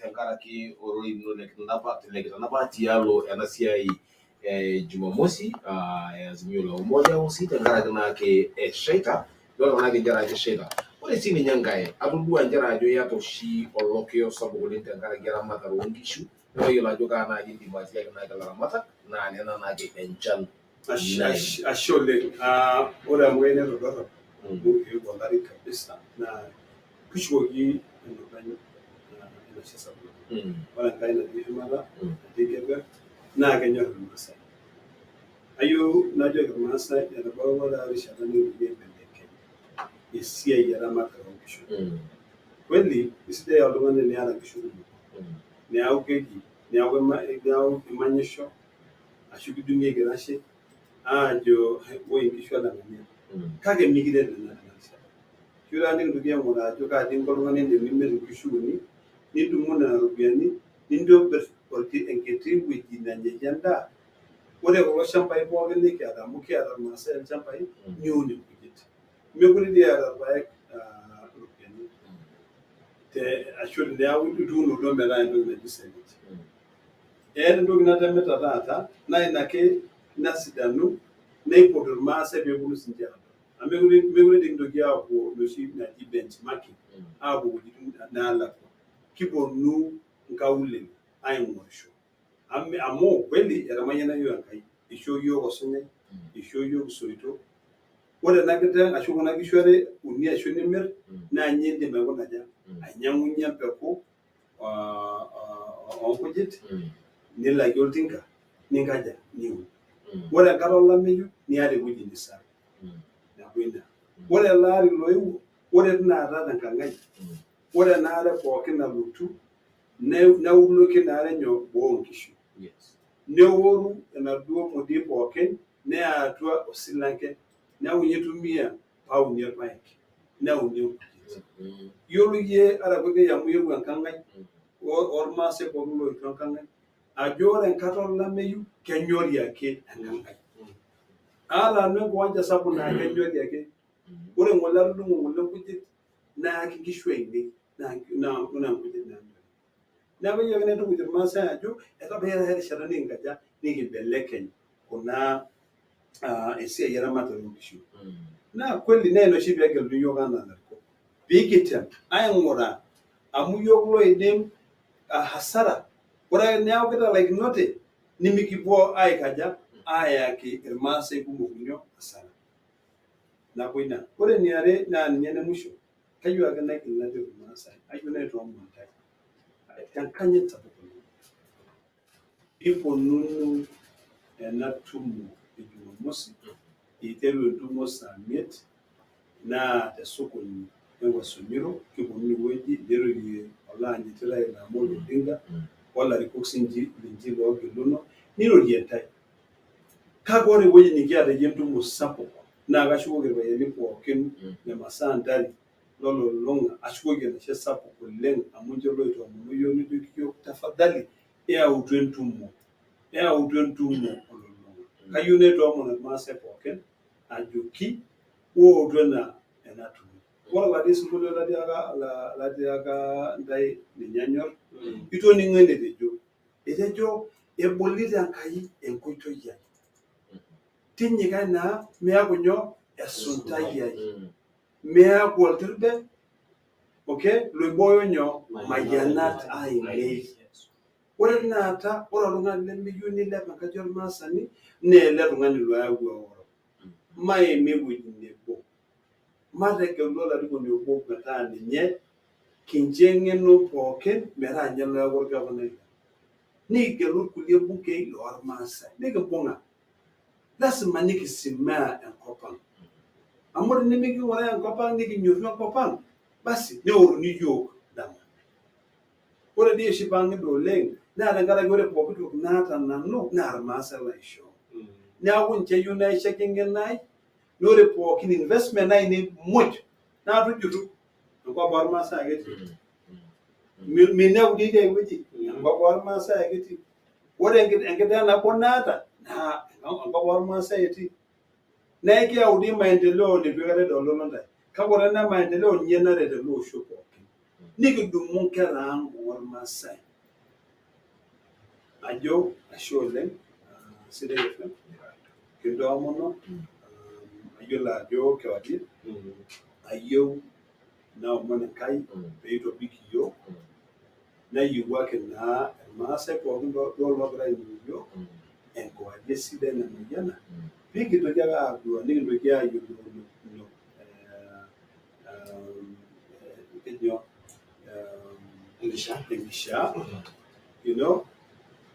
Tenkaraki ororei lino lekitanapa tialo ena siai e Jumamosi Azimio la Umoja osi tenkaraki naake eshaita idol naake nchere ajo eshaita. Ore sii ninye enkae atodua nchere ajo iyata oshi olokiyo sapuk oleng tenkaraki eramatare oonkishu nemayiolo ajo kaa naaji indim atiaki naake ilaramatak naa nena naake enchan. Ashe oleng. Ore amu keyieu netodorrop amu keewuo olari kabisa naa kishukoki enopeny enashe sapuk. Ore Enkai natii shumata natii keper naa kenyor Irmaasai. Ayieu najoki Irmaasai etabawua taata erishata nikintoki aibelekeny esiai eramatare oonkishu. Kweli isidai oltung'ani teniata nkishu kumok neeku keji neeku imanyisho ashu kidung'ieki erashe aajo oi nkishu oleng'ania kake mikiret nena tena rishata. Keyieu taata nikintoki aing'uraa ajo kaji inko oltung'ani tenimir inkishu uni nidumu nena ropiyiani nintobir enkiti wueji nanyaiki endaa. Ore kulo shambai pookin likiata amu kiata Irmaasai ilchambai niun inkujit. Mekure dii eeta irpaek iropiyiani ashu teneeku ituuno duo metaa entoki naji silage. Eeta entoki natemita taata naa ina ake nasidanu neipot Irmaasai peeponu sininche aadol. Amu mekure dii kintoki aapuo inoshi naji benchmarking aapuo wuejitin naalakua. Kiponu nkaulele aing'orisho. Amu kweli etamayiana yiok Enkai, ishoo yiok osunyai, ishoo yiok isoitok. Ore ena kiteng ashu kuna kishu are uni ashu nimir naa ninye indim aikuna aja? Ainyang'unyie empeku oonkujit nilakie oltinka ninkaja niun. Ore enkata olameyu niata ewueji nisaru. Neeku ina. Ore ele ari loewuo ore tinaata tenkang ai ore ena are pookin nalotu neuloki ina are nyoo boo onkishu. Neoru enaduo modiei pookin neya atua osilanke neeku ninye aitumia paaunie irpaek neunie nkujit. Iyiolo iyie Aragwekei amu iyewuo enkang ai ormaasai pookin loetuo enkang ai ajo ore enkata olameyu kenyori ake enkang ai. Aata nanu enkiwanja sapuk naa kenyori ake. Ore ng'ole atudung'o ng'ole nkujit naaki nkishu ainei naa nkujit naanyori. Neeku keyieu ake naitukuj Irmaasai ajo etabayia taata erishata nikinkaja nikimbelekeny kuna esiai eramatare oonkishu. Naa kweli naa ina oshi peegeluni iyiook anaa ilarikok piikitem aing'uraa amu iyiook loidim hasara ore ake neeku kitalaikinote nimikipuo aikaja aayaki Irmaasai kumok nyoo hasara. Nabo ina. Ore eniare naa ninye ene musho kayieu ake naigil najoki Irmaasai ayieu naitoomon intae tenkanyit sapuk oleng piiponunu ena tumo e Jumamosi iteru entumo saa miet naa te sokoni e Waso Nyiro kiponu inewueji nirorie olaanyiti Raila Amolo Odinga olarikok sinche linchi loogeluno nirorie intae. Kake ore ewueji nikiata iyie entumo sapuk naa kashukoki irpayiani pookin le Masaa Ntari lolulung'a ashukoki enashe sapuk oleng amu inche loitoomono iyiook nejoki iyiook tafadhali eyautu entumo, eyautu entumo olulung'a. Kayieu naitoomon irmaasai pookin ajoki wootu ena tumo. Ore oladi sinkolio latiaka ntae ninye anyor, itoning'o enetejo. Etejo ebolito Enkai enkoitoi ai. Tinyikai naa miaku nyoo esuntai ai. Miaku oltirbe, okay, loibooyo nyoo mayianat ainei. Ore tinaata ore oltung'ani lemeyieu nilep enkaji ormaasani naa ele tung'ani loyau eoro. Maima ewueji nebo. Mategelu olarikoni obo metaa ninye kincho eng'eno pookin metaa ninye loyaku orgavanai lang. Nikigelu irkulie bungei lormaasai nikimbung'a. Lasima nikisimaa enkop ang. Amu tenimiking'uraa enkop ang nikinyorru enkop ang, basi neoruni iyiook dama. Ore dii oshi paang'ida oleng naa tenkaraki ore pooki toki naata nanu naa irmaasai laishoo. Neeku ninche ayieu naishaki eng'eno ai, naa ore pookin investment ainei muj naa tujutu enkop ormaasai ake etii. Minepu dii tiai wueji, enkop ormaasai ake etii. Ore enkiteng nabo naata naa enkop ormaasai etii. Naa ekiyau dii maendeleo neitu aikata edololo ntae. Kake ore ena maendeleo ninye naret ele osho pookin. Nikidumu nkera ang ormaasai. Ajo ashe oleng, Sidai FM, kintoomono, ayiolo ajo kewarie, ayieu naomon Enkai pee eitobik iyiook, nayiewuaki naa irmaasai pookin duo loogira ainining iyiook enkewarie sidai namayiana pee kintoki ake aadua nikintoki aayiolounokino kejo enkishaa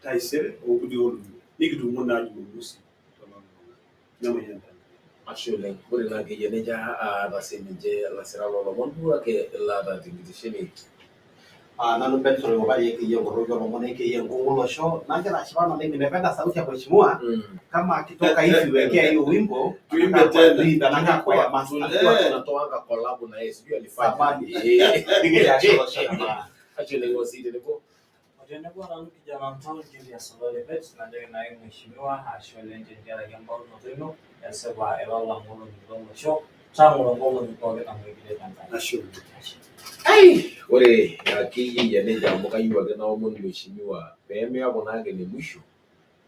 taisere onkulie olong'i nikitumo naa Jumamosi tololulung'a. Nemayian Enkai. Ashe oleng. Ore naa akeyie nejia aata sininche ilasirak loolomon duo ake laata tenkitesheni. Nanu Benson Ngobari aka Enkutuk Oolomon aka Enkungu Olosho. Nagira ashipa naleng, nimependa sauti ya mheshimiwa kama akitoka hivi wekea hiyo wimbo Tuimbe anakaa tena. Tuimbe anakaa kwa ya master. Tulikuwa tunatoanga collab na yeye sijui alifanya. Zamani. Eh. Ashe olosho jamaa. Ashe oleng osii tenebo. Otenebo nanu kijana Ntol Julius Oloripet najoki naake mheshimiwa ashe oleng tenkaraki embaunoto ino esipa ira olang'oroni lolosho tang'oro nkolong'i pookin amu ekiret Enkai. Ashe oleng. Ashe. Ai, ore akeyie eyia nejia amu kayieu ake naomon mheshimiwa pee meeku naake ene mwisho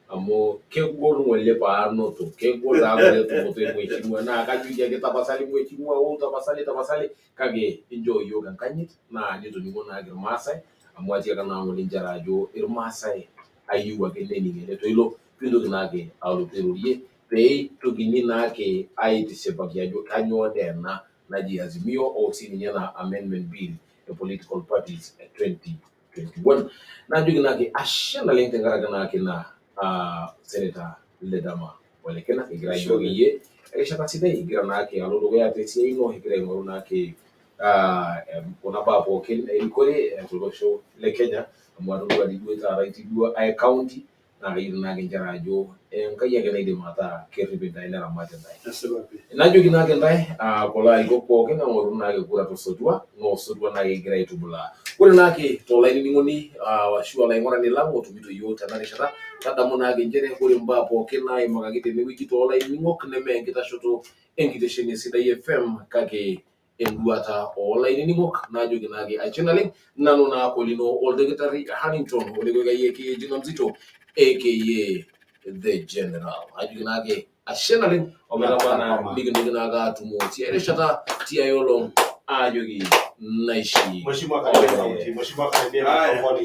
amu kegol ng'ole paanoto, kegol taa ng'ole tumoto e mheshimiwa naa kajoki ake tapasali mheshimiwa ou tapasali tapasali kake inchoo iyiook enkanyit naa nitoning'o naake irmaasai amu atiaka naa ng'ole inchere ajo irmaasai ayieu ake nening ele toilo pintoki naake alotu airorie pee eitokini naake aitisipaki ajo kanyoo dee ena naji Azimio o sininye ena amendment bill e political parties e 2021. Najoki naake ashe naleng tenkaraki naake ina Senator Ledama Olekina kigira ayiok iyie erishata sidai igira naake alo dukuya tesiai ino igira aing'oru naake kuna baa pookin erikore tolosho le Kenya amu atodua dii duo taata itii duo ae county naa kayiolo naake inchere ajo Enkai ake naidim ataa kerrip intae neramat intae. Esipa pii. Najoki naake intae kulo arikok pookin eng'oru naake kura tosotua naa osotua naake kigira aitubulaa. Ore naake tolainining'oni ashu olaing'urani lang otumito iyiook tena rishata tadamu naake inchere ore imbaa pookin naimakaki tenewueji toolainining'ok neme enkitashoto enkitesheni e Sidai FM kake enduata oolainining'ok najoki naake ashe naleng nanu naa olino oldakitari Hannington olekoikai aka Jina Mzito aka The General. Ajoki naake ashe naleng ometaba naa nikintoki naake atumo tiai rishata tiai olong aajoki naishi. Mheshimiwa karibia sauti. Mheshimiwa karibia Haya. mikrofoni.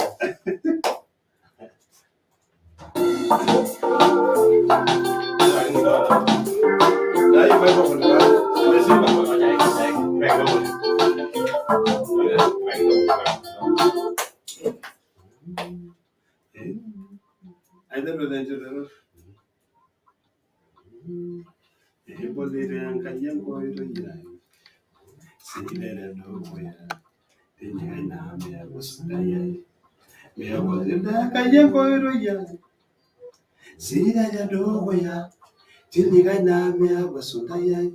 Na hiyo microphone bado. Imezima. Eh? Aiteru taa enchoto. Ebolito Enkai enkoitoi ai, sidai tedukuya, tinyikai naa meeku sidai ai. Meeku sidai Enkai enkoitoi ai, sidai tedukuya, tinyikai naa meeku esuntai ai.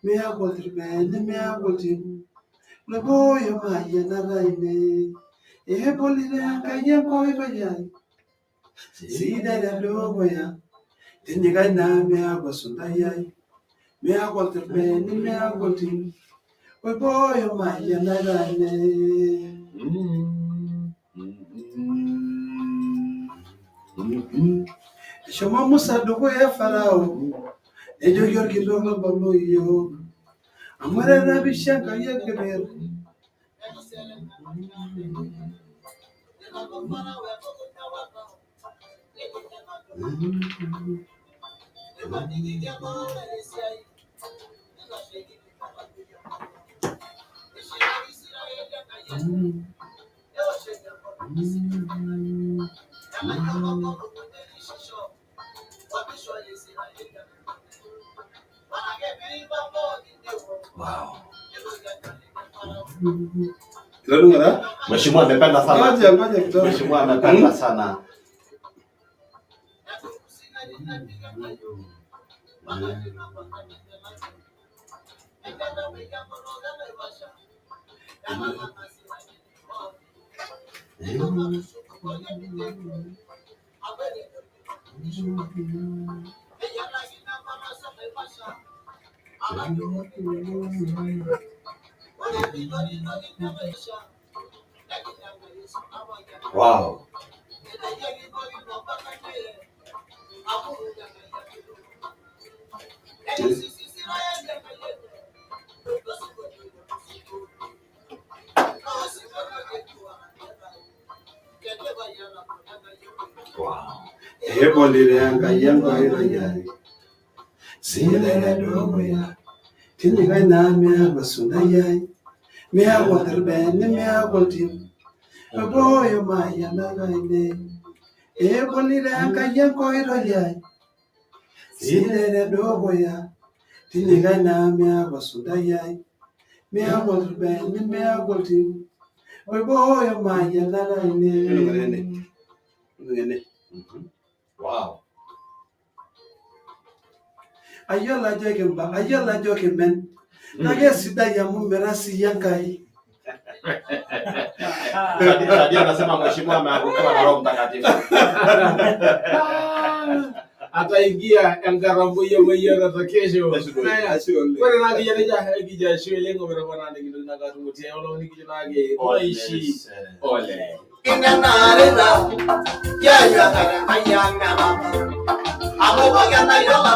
Meeku oltirben nemeeku oltim, loibooyo mayianat ainei. Ebolito Enkai enkoitoi ai, sidai tedukuya, tinyikai naa meeku esuntai ai. Meeku oltirben nemeeku oltim, Oibooyo mayianata ainei. Eshomo Musa dukuya e Farao, nejoki orkitok tapalou iyiok, amu etanapishe Enkai enkeper. Wow. Itodung'o taa? Mheshimiwa amependa sana. Ngoja ngoja kidogo. Mheshimiwa amependa sana. Wow. Wow. Ebolire Enkai enkoitoi ai. Silele dukuya. Tinyikai naa miaku esuntai ai. Miaku oldirbeni miaku oltim. Oibooyo mayianata ainei. Ebolire Enkai enkoitoi ai. Silele dukuya. Tinyikai naa miaku esuntai ai. Miaku oldirbeni miaku oltim. Oibooyo mayianata ainei. Wow. Ayiolo ajo kimba, ayiolo ajo kimen. Kake sidai amu mira siyie Enkai. Shadia anasema mheshimiwa ameangukiwa na Roho Mtakatifu. Ataingia enkarambo emayianata kesho. Ashe oleng. Ore naa kijo nejia ekijo ashe oleng ometaba nikintoki naake atumo tiai olong nikijo naake maishi oleng. Ore enayiolo